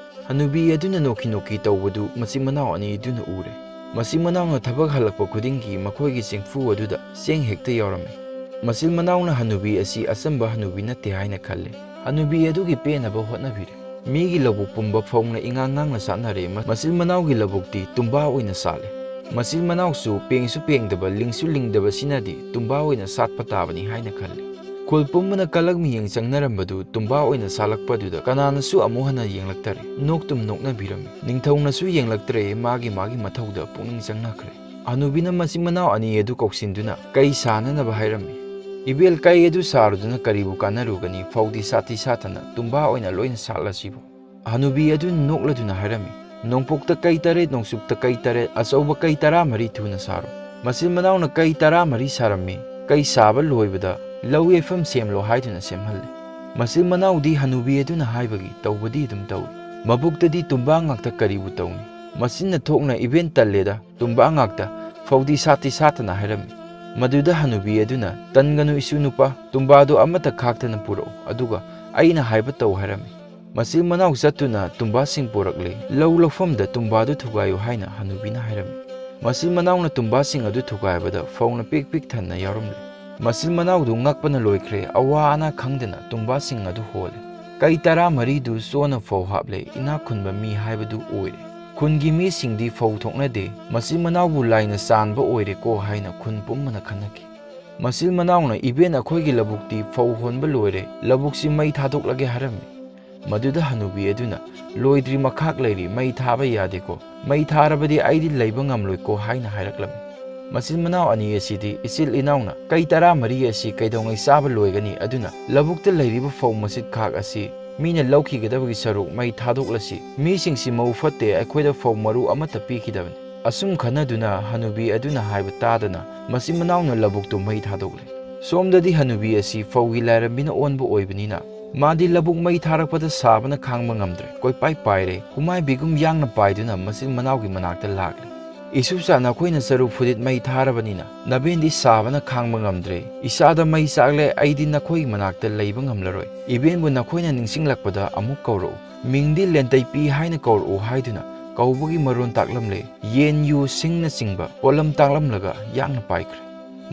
ꯍꯅꯨꯕꯤ ꯑꯗꯨꯅ ꯅꯣꯛꯈꯤ ꯅꯣꯛꯈꯤ ꯇꯧꯕꯗꯨ ꯃꯆꯤꯟ ꯃꯅꯥꯎ ꯑꯅꯤꯗꯨꯅ ꯎꯔꯦ꯫ ꯃꯆꯤꯟ ꯃꯅꯥꯎꯅ ꯊꯕꯛ ꯍꯜꯂꯛꯄ ꯈꯨꯗꯤꯡꯒꯤ ꯃꯈꯣꯏꯒꯤ ꯆꯦꯡꯐꯨ ꯑꯗꯨꯗ ꯆꯦꯡ ꯍꯦꯛꯇ ꯌꯥꯎꯔꯝꯃꯤ꯫ ꯃꯆꯤꯟ ꯃꯅꯥꯎꯅ ꯍꯅꯨꯕꯤ ꯑꯁꯤ ꯑꯆꯝꯕ ꯍꯅꯨꯕꯤ ꯅꯠꯇꯦ ꯍꯥꯏꯅ ꯈꯜꯂꯦ꯫ ꯍꯅꯨꯕꯤ ꯑꯗꯨꯒꯤ ꯄꯦꯟꯅꯕ ꯍꯣꯠꯅꯕꯤꯔꯦ꯫ ꯃꯤꯒꯤ ꯂꯧꯕꯨꯛ ꯄꯨꯝꯕ ꯐꯧꯅ ꯏꯉꯥꯡ ꯉꯥꯡꯅ ꯆꯥꯅꯔꯦ꯫ ꯃ-, ꯃꯆꯤꯟ ꯃꯅꯥꯎꯒꯤ ꯂꯧꯕꯨꯛꯇꯤ ꯇꯨꯝꯕꯥ ꯑꯣꯏꯅ ꯁꯥꯠꯂꯦ꯫ ꯃꯆꯤꯟ ꯃꯅꯥꯎꯁꯨ ꯄꯦꯡꯁꯨ ꯄꯦꯡꯗꯕ, ꯂꯤꯡꯁꯨ ꯂꯤꯡꯗꯕꯁꯤꯅꯗꯤ ꯇꯨꯝꯕꯥ ꯑꯣꯏꯅ ꯁꯥꯠꯄ ꯇꯥꯕꯅꯤ ꯍꯥꯏꯅ ꯈꯜꯂꯤ꯫ ꯈꯨꯜ ꯄꯨꯝꯕꯅ ꯀꯂꯛ ꯃꯤꯌꯦꯡ ꯆꯪꯅꯔꯝꯕꯗꯨ ꯇꯨꯝꯕꯥ ꯑꯣꯏꯅ ꯁꯥꯠꯂꯛꯄꯗꯨꯗ ꯀꯅꯥꯅꯁꯨ ꯑꯃꯨꯛ ꯍꯟꯅ ꯌꯦꯡꯂꯛꯇꯔꯦ꯫ ꯅꯣꯛꯇꯨꯝ ꯅꯣꯛꯅꯕꯤꯔꯝꯃꯤ꯫ ꯅꯤꯡꯊꯧꯅꯁꯨ ꯌꯦꯡꯂꯛꯇ꯭ꯔꯦ, ꯃꯥꯒꯤ ꯃꯥꯒꯤ ꯃꯊꯧꯗ ꯄꯨꯛꯅꯤꯡ ꯆꯪꯅꯈ꯭ꯔꯦ꯫ ꯍꯅꯨꯕꯤꯅ ꯃꯆꯤꯟ ꯃꯅꯥꯎ ꯑꯅꯤ ꯑꯗꯨ ꯀꯧꯁꯤꯟꯗꯨꯅ ꯀꯩ ꯁꯥꯅꯅꯕ ꯍꯥꯏꯔꯝꯃꯤ꯫ "ꯏꯕꯦꯜ, ꯀꯩ ꯑꯗꯨ ꯁꯥꯔꯨꯗꯨꯅ ꯀꯔꯤꯕꯨ ꯀꯥꯟꯅꯔꯨꯒꯅꯤ? ꯐꯧꯗꯤ ꯁꯥꯠꯇꯤ ꯁꯥꯠꯇꯅ ꯇꯨꯝꯕꯥ ꯑꯣꯏꯅ ꯂꯣꯏꯅ ꯁꯥꯠꯂꯁꯤꯕꯨ?" ꯍꯅꯨꯕꯤ ꯑꯗꯨꯅ ꯅꯣꯛꯂꯗꯨꯅ ꯍꯥꯏꯔꯝꯃꯤ, "ꯅꯣꯡꯄꯣꯛꯇ ꯀꯩ ꯇꯔꯦꯠ, ꯅꯣꯡꯆꯨꯞꯇ ꯀꯩ ꯇꯔꯦꯠ, ꯑꯆꯧꯕ ꯀꯩ ꯇꯔꯥꯃꯔꯤ ꯊꯨꯅ ꯁꯥꯔꯣ꯫" ꯃꯆꯤꯟ ꯃꯅꯥꯎꯅ ꯀꯩ ꯇꯔꯥꯃꯔꯤ ꯁꯥꯔꯝꯃꯤ꯫ ꯀꯩ ꯁꯥꯕ ꯂꯣꯏꯕꯗ ꯂꯧ ꯌꯩꯐꯝ ꯁꯦꯝꯂꯣ ꯍꯥꯏꯗꯨꯅ ꯁꯦꯝꯍꯜꯂꯦ꯫ ꯃꯆꯤꯟ ꯃꯅꯥꯎꯗꯤ ꯍꯅꯨꯕꯤ ꯑꯗꯨꯅ ꯍꯥꯏꯕꯒꯤ ꯇꯧꯕꯗꯤ ꯑꯗꯨꯝ ꯇꯧꯏ꯫ ꯃꯕꯨꯛꯇꯗꯤ ꯇꯨꯝꯕꯥ ꯉꯥꯛꯇ ꯀꯔꯤꯕꯨ ꯇꯧꯅꯤ? ꯃꯆꯤꯟꯅ ꯊꯣꯛꯅ "ꯏꯕꯦꯟ, ꯇꯜꯂꯦꯗ, ꯇꯨꯝꯕꯥ ꯉꯥꯛꯇ, ꯐꯧꯗꯤ ꯁꯥꯠꯇꯤ ꯁꯥꯠꯇꯅ" ꯍꯥꯏꯔꯝꯃꯤ꯫ ꯃꯗꯨꯗ ꯍꯅꯨꯕꯤ ꯑꯗꯨꯅ, "ꯇꯟꯒꯅꯨ ꯏꯁꯨ ꯅꯨꯄꯥ, ꯇꯨꯝꯕꯥꯗꯨ ꯑꯃꯠꯇ ꯈꯥꯛꯇꯅ ꯄꯨꯔꯛꯎ, ꯑꯗꯨꯒ ꯑꯩꯅ ꯍꯥꯏꯕ ꯇꯧ" ꯍꯥꯏꯔꯝꯃꯤ꯫ ꯃꯆꯤꯟ ꯃꯅꯥꯎ ꯆꯠꯇꯨꯅ ꯇꯨꯝꯕꯥꯁꯤꯡ ꯄꯨꯔꯛꯂꯦ꯫ "ꯂꯧ ꯂꯧꯐꯝꯗ ꯇꯨꯝꯕꯥꯗꯨ ꯊꯨꯒꯥꯏꯌꯨ" ꯍꯥꯏꯅ ꯍꯅꯨꯕꯤꯅ ꯍꯥꯏꯔꯝꯃꯤ꯫ ꯃꯆꯤꯟ ꯃꯅꯥꯎꯅ ꯇꯨꯝꯕꯥꯁꯤꯡ ꯑꯗꯨ ꯊꯨꯒꯥꯏꯕꯗ ꯐꯧꯅ ꯄꯤꯛ ꯄꯤꯛ ꯊꯟꯅ ꯌꯥꯎꯔꯝꯂꯦ꯫ ꯃꯆꯤꯟ ꯃꯅꯥꯎꯗꯨ ꯉꯛꯄꯅ ꯂꯣꯏꯈ꯭ꯔꯦ꯫ ꯑꯋꯥ ꯑꯅꯥ ꯈꯪꯗꯅ ꯇꯨꯝꯕꯥꯁꯤꯡ ꯑꯗꯨ ꯍꯣꯜꯂꯦ꯫ ꯀꯩ ꯇꯔꯥꯃꯔꯤꯗꯨ ꯆꯣꯟꯅ ꯐꯧ ꯍꯥꯞꯂꯦ꯫ ꯏꯅꯥꯛ ꯈꯨꯟꯕ ꯃꯤ ꯍꯥꯏꯕꯗꯨ ꯑꯣꯏꯔꯦ꯫ ꯈꯨꯟꯒꯤ ꯃꯤꯁꯤꯡꯗꯤ ꯐꯧ ꯊꯣꯛꯅꯗꯦ꯫ ꯃꯆꯤꯟ ꯃꯅꯥꯎꯕꯨ ꯂꯥꯏꯅ ꯆꯥꯟꯕ ꯑꯣꯏꯔꯦꯀꯣ ꯍꯥꯏꯅ ꯈꯨꯟ ꯄꯨꯝꯕꯅ ꯈꯟꯅꯈꯤ꯫ ꯃꯆꯤꯟ ꯃꯅꯥꯎꯅ, "ꯏꯕꯦꯟ, ꯑꯩꯈꯣꯏꯒꯤ ꯂꯧꯕꯨꯛꯇꯤ ꯐꯧ ꯍꯣꯟꯕ ꯂꯣꯏꯔꯦ, ꯂꯧꯕꯨꯛꯁꯤ ꯃꯩ ꯊꯥꯗꯣꯛꯂꯒꯦ" ꯍꯥꯏꯔꯝꯃꯤ꯫ ꯃꯗꯨꯗ ꯍꯅꯨꯕꯤ ꯑꯗꯨꯅ, "ꯂꯣꯏꯗ꯭ꯔꯤ, ꯃꯈꯥꯛ ꯂꯩꯔꯤ, ꯃꯩ ꯊꯥꯕ ꯌꯥꯗꯦꯀꯣ, ꯃꯩ ꯊꯥꯔꯕꯗꯤ ꯑꯩꯗꯤ ꯂꯩꯕ ꯉꯝꯂꯣꯏꯀꯣ" ꯍꯥꯏꯅ ꯍꯥꯏꯔꯛꯂꯝꯃꯤ꯫ ꯃꯆꯤꯟ ꯃꯅꯥꯎ ꯑꯅꯤ ꯑꯁꯤꯗꯤ ꯏꯆꯤꯜ ꯏꯅꯥꯎꯅ ꯀꯩ ꯇꯔꯥꯃꯔꯤ ꯑꯁꯤ ꯀꯩꯗꯧꯉꯩ ꯆꯥꯕ ꯂꯣꯏꯒꯅꯤ, ꯑꯗꯨꯅ ꯂꯧꯕꯨꯛꯇ ꯂꯩꯔꯤꯕ ꯐꯧ ꯃꯆꯤꯠ ꯈꯥꯛ ꯑꯁꯤ ꯃꯤꯅ ꯂꯧꯈꯤꯒꯗꯕꯒꯤ ꯁꯔꯨꯛ ꯃꯩ ꯊꯥꯗꯣꯛꯂꯁꯤ, ꯃꯤꯁꯤꯡꯁꯤ ꯃꯕꯨꯛ ꯐꯠꯇꯦ, ꯑꯩꯈꯣꯏꯗ ꯐꯧ ꯃꯔꯨ ꯑꯃꯠꯇ ꯄꯤꯈꯤꯗꯕꯅꯤ꯫ ꯑꯁꯨꯝ ꯈꯟꯅꯗꯨꯅ ꯍꯅꯨꯕꯤ ꯑꯗꯨꯅ ꯍꯥꯏꯕ ꯇꯥꯗꯅ ꯃꯆꯤꯟ ꯃꯅꯥꯎꯅ ꯂꯧꯕꯨꯛꯇꯨ ꯃꯩ ꯊꯥꯗꯣꯛꯂꯦ꯫ ꯁꯣꯝꯗꯗꯤ ꯍꯅꯨꯕꯤ ꯑꯁꯤ ꯐꯧꯒꯤ ꯂꯥꯏꯔꯦꯝꯕꯤꯅ ꯑꯣꯟꯕ ꯑꯣꯏꯕꯅꯤꯅ ꯃꯥꯗꯤ ꯂꯧꯕꯨꯛ ꯃꯩ ꯊꯥꯔꯛꯄꯗ ꯁꯥꯕꯅ ꯈꯥꯡꯕ ꯉꯝꯗ꯭ꯔꯦ꯫ ꯀꯣꯏꯄꯥꯏ ꯄꯥꯏꯔꯦ, ꯀꯨꯃꯥꯏꯕꯤꯒꯨꯝ ꯌꯥꯡꯅ ꯄꯥꯏꯗꯨꯅ ꯃꯆꯤꯟ ꯃꯅꯥꯎꯒꯤ ꯃꯅꯥꯛꯇ ꯂꯥꯛꯂꯦ꯫ "ꯏꯁꯨꯆꯥ, ꯅꯈꯣꯏꯅ ꯆꯔꯨ ꯐꯨꯗꯤꯠ ꯃꯩ ꯊꯥꯔꯕꯅꯤꯅ ꯅꯕꯦꯟꯗꯤ ꯁꯥꯕꯅ ꯈꯥꯡꯕ ꯉꯝꯗ꯭ꯔꯦ꯫ ꯏꯆꯥꯗ ꯃꯩ ꯆꯥꯛꯂꯦ, ꯑꯩꯗꯤ ꯅꯈꯣꯏꯒꯤ ꯃꯅꯥꯛꯇ ꯂꯩꯕ ꯉꯝꯂꯔꯣꯏ꯫ ꯏꯕꯦꯟꯕꯨ ꯅꯈꯣꯏꯅ ꯅꯤꯡꯁꯤꯡꯂꯛꯄꯗ ꯑꯃꯨꯛ ꯀꯧꯔꯛꯎ꯫ ꯃꯤꯡꯗꯤ ꯂꯦꯟꯇꯩꯄꯤ ꯍꯥꯏꯅ ꯀꯧꯔꯛꯎ" ꯍꯥꯏꯗꯨꯅ ꯀꯧꯕꯒꯤ ꯃꯔꯣꯟ ꯇꯥꯛꯂꯝꯂꯦ꯫ ꯌꯦꯟ, ꯌꯨ, ꯁꯤꯡꯅꯆꯤꯡꯕ ꯄꯣꯠꯂꯝ ꯇꯥꯛꯂꯝꯂꯒ ꯌꯥꯡꯅ ꯄꯥꯏꯈ꯭ꯔꯦ꯫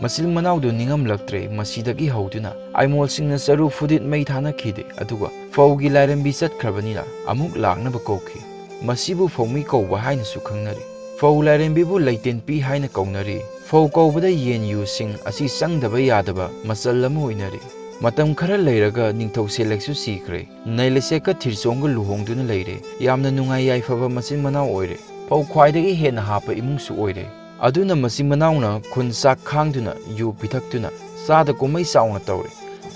ꯃꯆꯤꯟ ꯃꯅꯥꯎꯗꯨ ꯅꯤꯡꯉꯝꯂꯛꯇ꯭ꯔꯦ꯫ ꯃꯁꯤꯗꯒꯤ ꯍꯧꯗꯨꯅ ꯑꯥꯏꯃꯣꯜꯁꯤꯡꯅ ꯆꯔꯨ ꯐꯨꯗꯤꯠ ꯃꯩ ꯊꯥꯅꯈꯤꯗꯦ, ꯑꯗꯨꯒ ꯐꯧꯒꯤ ꯂꯥꯏꯔꯦꯝꯕꯤ ꯆꯠꯈ꯭ꯔꯕꯅꯤꯅ ꯑꯃꯨꯛ ꯂꯥꯛꯅꯕ ꯀꯧꯈꯤ꯫ ꯃꯁꯤꯕꯨ ꯐꯧꯃꯤ ꯀꯧꯕ ꯍꯥꯏꯅꯁꯨ ꯈꯪꯅꯔꯤ꯫ ꯐꯧ ꯂꯥꯏꯔꯦꯝꯕꯤꯕꯨ ꯂꯩꯇꯦꯟꯄꯤ ꯍꯥꯏꯅ ꯀꯧꯅꯔꯤ꯫ ꯐꯧ ꯀꯧꯕꯗ ꯌꯦꯟ, ꯌꯨ, ꯁꯤꯡ ꯑꯁꯤ ꯆꯪꯗꯕ ꯌꯥꯗꯕ ꯃꯆꯜ ꯑꯃ ꯑꯣꯏꯅꯔꯤ꯫ ꯃꯇꯝ ꯈꯔ ꯂꯩꯔꯒ ꯅꯤꯡꯊꯧ ꯁꯦꯂꯦꯛꯁꯨ ꯁꯤꯈ꯭ꯔꯦ꯫ ꯅꯩꯂꯁꯦꯛꯀ ꯊꯤꯔꯆꯣꯡꯒ ꯂꯨꯍꯣꯡꯗꯨꯅ ꯂꯩꯔꯦ꯫ ꯌꯥꯝꯅ ꯅꯨꯡꯉꯥꯏ ꯌꯥꯏꯐꯕ ꯃꯆꯤꯟ ꯃꯅꯥꯎ ꯑꯣꯏꯔꯦ꯫ ꯐꯧ ꯈ꯭ꯋꯥꯏꯗꯒꯤ ꯍꯦꯟꯅ ꯍꯥꯞꯄ ꯏꯃꯨꯡꯁꯨ ꯑꯣꯏꯔꯦ꯫ ꯑꯗꯨꯅ ꯃꯆꯤꯟ ꯃꯅꯥꯎꯅ ꯈꯨꯟ ꯆꯥꯛ ꯈꯥꯡꯗꯨꯅ ꯌꯨ ꯄꯤꯊꯛꯇꯨꯅ ꯆꯥꯗ ꯀꯨꯝꯍꯩ ꯆꯥꯎꯅ ꯇꯧꯔꯦ꯫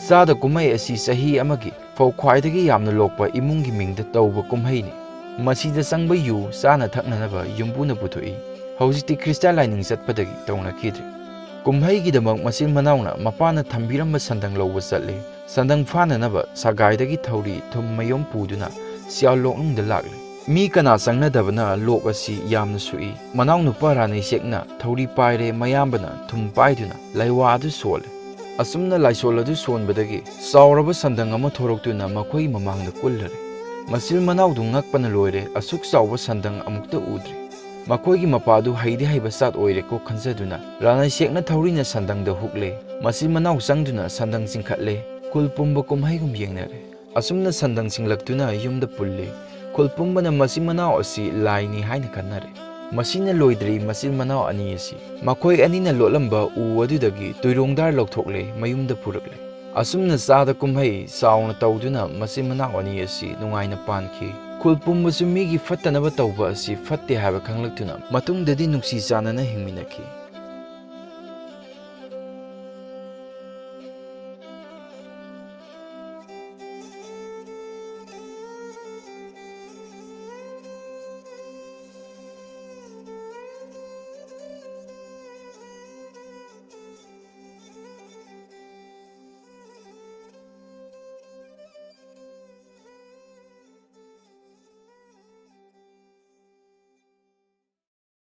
ꯆꯥꯗ ꯀꯨꯝꯍꯩ ꯑꯁꯤ ꯆꯍꯤ ꯑꯃꯒꯤ ꯐꯧ ꯈ꯭ꯋꯥꯏꯗꯒꯤ ꯌꯥꯝꯅ ꯂꯣꯛꯄ ꯏꯃꯨꯡꯒꯤ ꯃꯤꯡꯗ ꯇꯧꯕ ꯀꯨꯝꯍꯩꯅꯤ꯫ ꯃꯁꯤꯗ ꯆꯪꯕ ꯌꯨ ꯆꯥꯅ ꯊꯛꯅꯅꯕ ꯌꯨꯝꯕꯨꯅ ꯄꯨꯊꯣꯛꯏ꯫ ꯍꯧꯖꯤꯛꯇꯤ ꯈ꯭ꯔꯤꯁꯇ ꯂꯥꯏꯅꯤꯡ ꯆꯠꯄꯗꯒꯤ ꯇꯧꯅꯈꯤꯗ꯭ꯔꯦ꯫ ꯀꯨꯝꯍꯩꯒꯤꯗꯃꯛ ꯃꯆꯤꯟ ꯃꯅꯥꯎꯅ ꯃꯄꯥꯅ ꯊꯝꯕꯤꯔꯝꯕ ꯁꯟꯗꯪ ꯂꯧꯕ ꯆꯠꯂꯦ꯫ ꯁꯟꯗꯪ ꯐꯥꯅꯅꯕ ꯁꯒꯥꯏꯗꯒꯤ ꯊꯧꯔꯤ, ꯊꯨꯝ ꯃꯌꯨꯝ ꯄꯨꯗꯨꯅ ꯁꯤꯌꯥꯜ ꯂꯣꯛꯅꯨꯡꯗ ꯂꯥꯛꯂꯦ꯫ ꯃꯤ ꯀꯅꯥ ꯆꯪꯅꯗꯕꯅ ꯂꯣꯛ ꯑꯁꯤ ꯌꯥꯝꯅ ꯁꯨꯛꯏ꯫ ꯃꯅꯥꯎꯅꯨꯄꯥ ꯔꯥꯅꯩꯁꯦꯛꯅ ꯊꯧꯔꯤ ꯄꯥꯏꯔꯦ, ꯃꯌꯥꯝꯕꯅ ꯊꯨꯝ ꯄꯥꯏꯗꯨꯅ ꯂꯩꯋꯥ ꯑꯗꯨ ꯁꯣꯜꯂꯦ꯫ ꯑꯁꯨꯝꯅ ꯂꯥꯏꯁꯣꯜ ꯑꯗꯨ ꯁꯣꯟꯕꯗꯒꯤ ꯆꯥꯎꯔꯕ ꯁꯟꯗꯪ ꯑꯃ ꯊꯣꯔꯛꯇꯨꯅ ꯃꯈꯣꯏꯒꯤ ꯃꯃꯥꯡꯗ ꯀꯨꯜꯂꯔꯦ꯫ ꯃꯆꯤꯟ ꯃꯅꯥꯎꯗꯨ ꯉꯛꯄꯅ ꯂꯣꯏꯔꯦ, ꯑꯁꯨꯛ ꯆꯥꯎꯕ ꯁꯟꯗꯪ ꯑꯃꯨꯛꯇ ꯎꯗ꯭ꯔꯤ꯫ ꯃꯈꯣꯏꯒꯤ ꯃꯄꯥꯗꯨ ꯍꯩꯗꯤ ꯍꯩꯕ ꯖꯥꯠ ꯑꯣꯏꯔꯦꯀꯣ ꯈꯟꯖꯗꯨꯅ ꯔꯥꯅꯩꯁꯦꯛꯅ ꯊꯧꯔꯤꯅ ꯁꯟꯗꯪꯗ ꯍꯨꯛꯂꯦ꯫ ꯃꯆꯤꯟ ꯃꯅꯥꯎ ꯆꯪꯗꯨꯅ ꯁꯟꯗꯪ ꯆꯤꯡꯈꯠꯂꯦ꯫ ꯈꯨꯜ ꯄꯨꯝꯕ ꯀꯨꯝꯍꯩꯒꯨꯝ ꯌꯦꯡꯅꯔꯦ꯫ ꯑꯁꯨꯝꯅ ꯁꯟꯗꯪ ꯆꯤꯡꯂꯛꯇꯨꯅ ꯌꯨꯝꯗ ꯄꯨꯜꯂꯤ꯫ ꯈꯨꯜ ꯄꯨꯝꯕꯅ ꯃꯆꯤꯟ ꯃꯅꯥꯎ ꯑꯁꯤ ꯂꯥꯏꯅꯤ ꯍꯥꯏꯅ ꯈꯟꯅꯔꯦ꯫ ꯃꯁꯤꯅ ꯂꯣꯏꯗ꯭ꯔꯤ ꯃꯆꯤꯟ ꯃꯅꯥꯎ ꯑꯅꯤ ꯑꯁꯤ꯫ ꯃꯈꯣꯏ ꯑꯅꯤꯅ ꯂꯣꯠꯂꯝꯕ ꯎ ꯑꯗꯨꯗꯒꯤ ꯇꯨꯏꯔꯣꯡꯗꯥꯔ ꯂꯧꯊꯣꯛꯂꯦ, ꯃꯌꯨꯝꯗ ꯄꯨꯔꯛꯂꯦ꯫ ꯑꯁꯨꯝꯅ ꯆꯥꯗ ꯀꯨꯝꯍꯩ ꯆꯥꯎꯅ ꯇꯧꯗꯨꯅ ꯃꯆꯤꯟ ꯃꯅꯥꯎ ꯑꯅꯤ ꯑꯁꯤ ꯅꯨꯡꯉꯥꯏꯅ ꯄꯥꯟꯈꯤ꯫ ꯈꯨꯜ ꯄꯨꯝꯕꯁꯨ ꯃꯤꯒꯤ ꯐꯠꯇꯅꯕ ꯇꯧꯕ ꯑꯁꯤ ꯐꯠꯇꯦ ꯍꯥꯏꯕ ꯈꯪꯂꯛꯇꯨꯅ ꯃꯇꯨꯡꯗꯗꯤ ꯅꯨꯡꯁꯤ ꯆꯥꯟꯅꯅ ꯍꯤꯡꯃꯤꯟꯅꯈꯤ꯫